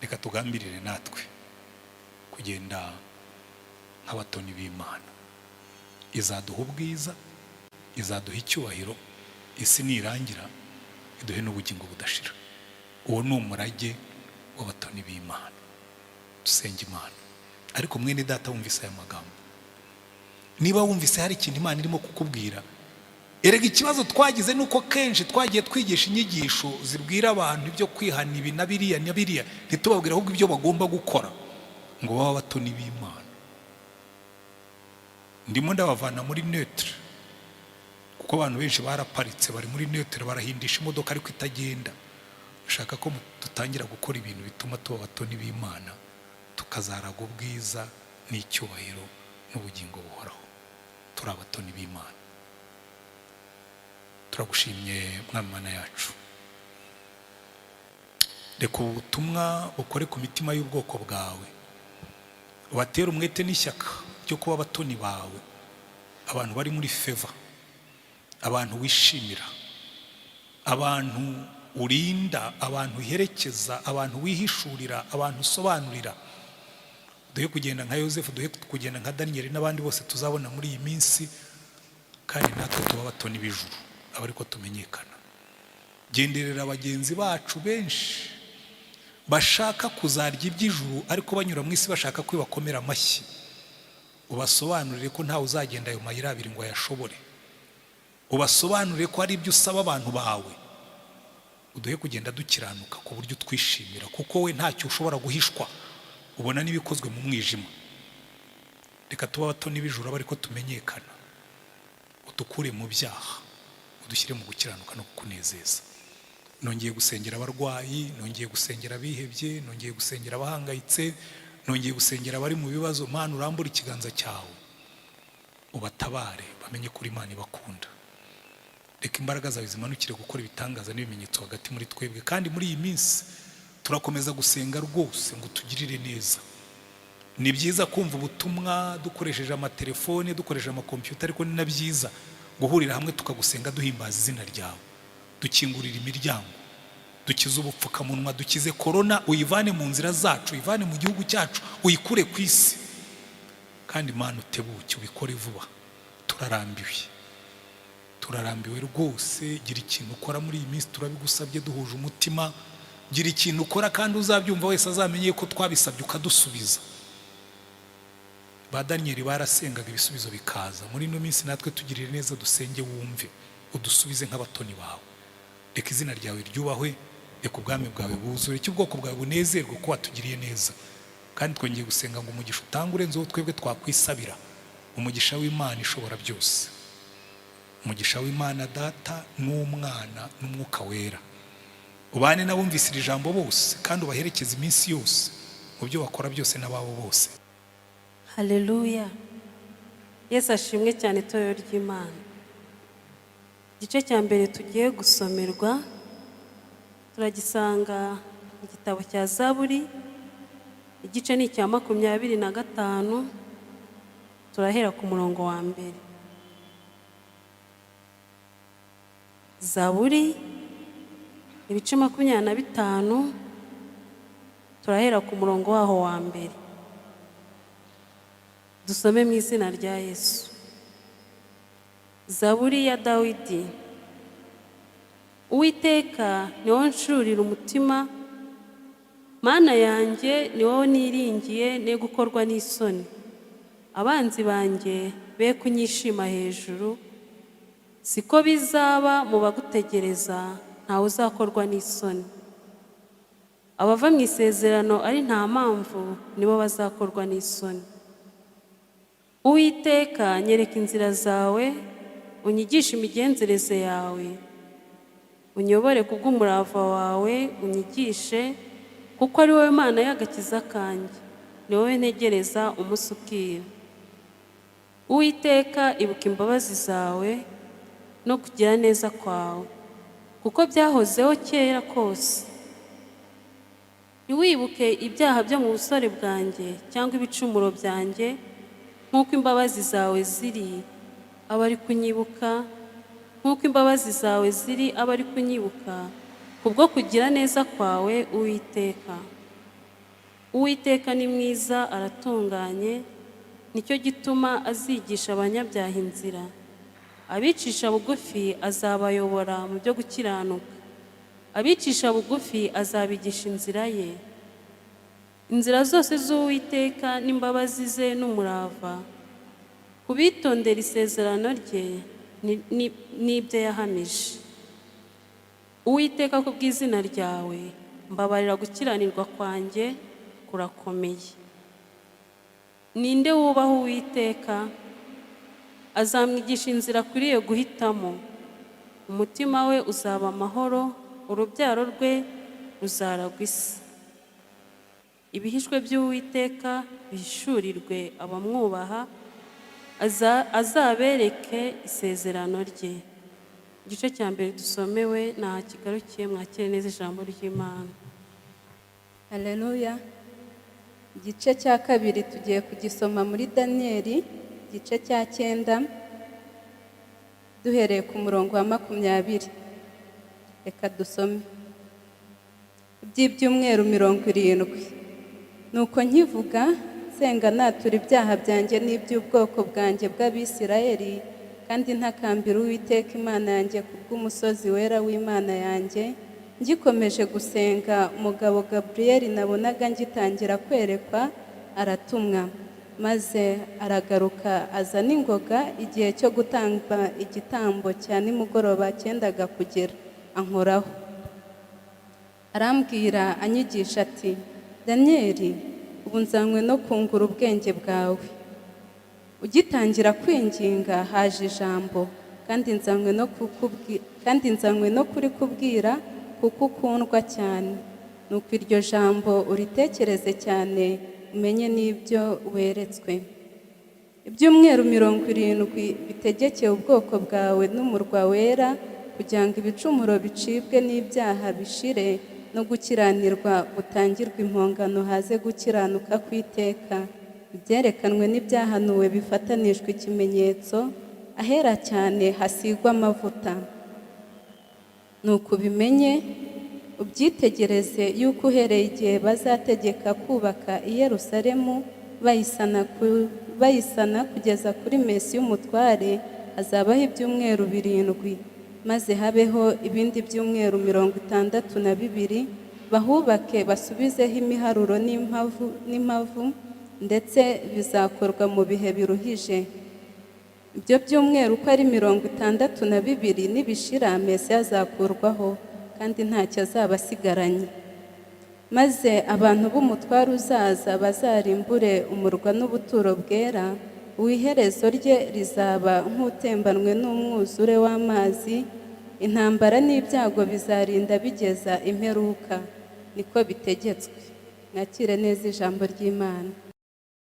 Reka tugambirire natwe kugenda nk'abatoni b'Imana. Izaduha ubwiza, izaduha icyubahiro, isi nirangira iduhe n'ubugingo budashira. Uwo ni umurage w'abatoni b'Imana. Dusenga Imana. Ariko mwene data wumvise aya magambo, niba wumvise hari ikintu Imana irimo kukubwira, erega ikibazo twagize ni uko kenshi twagiye twigisha inyigisho zibwira abantu ibyo kwihana, ibi na biriya na biriya, ntitubabwire ahubwo ibyo bagomba gukora ngo babe abatoni b'Imana. Ndimo ndabavana muri neutre, kuko abantu benshi baraparitse, bari muri neutre, barahindisha imodoka ariko itagenda. Ushaka ko dutangira gukora ibintu bituma tuba abatoni b'Imana, tukazaraga ubwiza n'icyubahiro n'ubugingo buhoraho, turi abatoni b'Imana. Turagushimye, Mwami Mana yacu. Reka ubu butumwa bukore ku mitima y'ubwoko bwawe, ubatere umwete n'ishyaka ryo kuba abatoni bawe, abantu bari muri favor, abantu wishimira, abantu urinda, abantu uherekeza, abantu wihishurira, abantu usobanurira. Duhe kugenda nka Yosefu, duhe kugenda nka Daniyeli n'abandi bose tuzabona muri iyi minsi, kandi natwe tuba abatoni b'ijuru, aba ariko tumenyekana. Genderera bagenzi bacu benshi bashaka kuzarya iby'ijuru, ariko banyura mu isi bashaka ko bakomera amashyi. Ubasobanurire ko ntawe uzagenda ayo mayira abiri ngo ayashobore. Ubasobanurire ko hari ibyo usaba abantu bawe. Uduhe kugenda dukiranuka ku buryo utwishimira, kuko we ntacyo ushobora guhishwa, ubona n'ibikozwe mu mwijima. Reka tuba abatoni b'ijuru, abe ariko tumenyekana. Udukure mu byaha, udushyire mu gukiranuka no kukunezeza. Nongeye gusengera abarwayi, nongeye gusengera abihebye, nongeye gusengera abahangayitse, nongeye gusengera abari mu bibazo. Mana, urambure ikiganza cyawe ubatabare, bamenye ko uri Imana ibakunda. Reka imbaraga zawe zimanukire gukora ibitangaza n'ibimenyetso hagati muri twebwe. Kandi muri iyi minsi turakomeza gusenga rwose ngo utugirire neza. Ni byiza kumva ubutumwa dukoresheje amatelefone, dukoresheje amakompiyuta, ariko ni na byiza guhurira hamwe tukagusenga, duhimbaza izina ryawe. Dukingurira imiryango, dukize ubupfukamunwa, dukize korona, uyivane mu nzira zacu, uyivane mu gihugu cyacu, uyikure ku isi. Kandi Imana, utebuke ubikore vuba, turarambiwe, turarambiwe rwose. Gira ikintu ukora muri iyi minsi, turabigusabye duhuje umutima. Gira ikintu ukora, kandi uzabyumva wese azamenye ko twabisabye ukadusubiza. Ba Daniyeli barasengaga, ibisubizo bikaza. Muri ino minsi natwe tugirire neza, dusenge wumve, udusubize nk'abatoni bawe. Reka izina ryawe ryubahwe, reka ubwami bwawe buzure, reka ubwoko bwawe bunezerwe ko watugiriye neza. Kandi twongeye gusenga ngo umugisha utanga urenze uwo twebwe twakwisabira, umugisha w'Imana ishobora byose, umugisha w'Imana Data n'Umwana n'Umwuka Wera, ubane n'abumvise iri jambo bose, kandi ubaherekeze iminsi yose mu byo bakora byose n'ababo bose. Haleluya! Yesu ashimwe cyane. Itorero ry'Imana, igice cya mbere tugiye gusomerwa turagisanga mu gitabo cya Zaburi, igice ni icya 25, turahera ku murongo wa mbere. Zaburi ibice 25, turahera ku murongo waho wa mbere. Dusome mu izina rya Yesu. Zaburi ya Dawidi. Uwiteka, ni wowe nshurira umutima, Mana yanjye, ni wowe niringiye, ne gukorwa n'isoni. Abanzi banjye be kunyishima hejuru. Siko bizaba mu bagutegereza, ntawe uzakorwa n'isoni. Abava mu isezerano ari nta mpamvu nibo bazakorwa n'isoni. Uwiteka, nyereka inzira zawe, unyigishe imigenzereze yawe. Unyobore kubw'umurava wawe, unyigishe, kuko ari wowe Mana y'agakiza kanjye, ni wowe ntegereza umunsi ukira. Uwiteka, ibuka imbabazi zawe no kugira neza kwawe, kuko byahozeho kera kose. Ntiwibuke ibyaha byo mu busore bwanjye cyangwa ibicumuro byanjye. Nk'uko imbabazi zawe ziri, aba ari kunyibuka. Nk'uko imbabazi zawe ziri, aba ari kunyibuka, kubwo kugira neza kwawe, Uwiteka. Uwiteka ni mwiza, aratunganye, nicyo gituma azigisha abanyabyaha inzira. Abicisha bugufi azabayobora mu byo gukiranuka, abicisha bugufi azabigisha inzira ye. Inzira zose z'Uwiteka n'imbabazi ze n'umurava ku bitondera isezerano rye n'ibyo yahamije. Uwiteka, ku bw'izina ryawe mbabarira, gukiranirwa kwanjye kurakomeye. Ninde wubaha Uwiteka? Azamwigisha inzira akwiriye guhitamo. Umutima we uzaba amahoro, urubyaro rwe ruzaragwa isi. Ibihishwe by'Uwiteka bihishurirwe abamwubaha, azabereke isezerano rye. Igice cya mbere dusomewe ntaho kigarukiye. Mwakire neza ijambo ry'Imana. Haleluya! Igice cya kabiri tugiye kugisoma muri Daniyeli, igice cya 9, duhereye ku murongo wa 20. Reka dusome iby'ibyumweru 70. Nuko nkivuga, nsenga, natura ibyaha byanjye n'iby'ubwoko bwanjye bw'Abisirayeli, kandi ntakambira Uwiteka Imana yanjye kubw'umusozi wera w'Imana yanjye, ngikomeje gusenga, umugabo Gaburiyeli nabonaga ngitangira kwerekwa aratumwa, maze aragaruka aza n'ingoga igihe cyo gutamba igitambo cya nimugoroba cyendaga kugera. Ankoraho, arambwira, anyigisha ati: "Daniyeli, ubu nzanywe no kungura ubwenge bwawe. Ugitangira kwinginga haje ijambo." kandi nzanywe no kurikubwira kuko ukundwa cyane. Nuko iryo jambo uritekereze cyane, umenye n'ibyo weretswe. Ibyumweru 70 bitegekeye ubwoko bwawe n'umurwa wera, kugira ngo ibicumuro bicibwe n'ibyaha bishire, no gukiranirwa gutangirwe impongano, haze gukiranuka kw'iteka. Ibyerekanwe n'ibyahanuwe bifatanijwe ikimenyetso, ahera cyane hasigwa amavuta. Nuko ubimenye, ubyitegereze, yuko uhereye igihe bazategeka kubaka i Yerusalemu bayisana kugeza kuri Mesiya umutware, hazabaho ibyumweru 7, maze habeho ibindi byumweru 62, bahubake basubizeho imiharuro n'impavu, ndetse bizakorwa mu bihe biruhije. Ibyo byumweru uko ari 62 nibishira, Mesiya azakurwaho, kandi ntacyo azaba asigaranye. Maze abantu b'umutware uzaza bazarimbure umurwa n'ubuturo bwera, uw'iherezo rye rizaba nk'utembanwe n'umwuzure w'amazi, intambara n'ibyago bizarinda bigeza imperuka. Niko bitegetswe. Mwakire neza ijambo ry'Imana.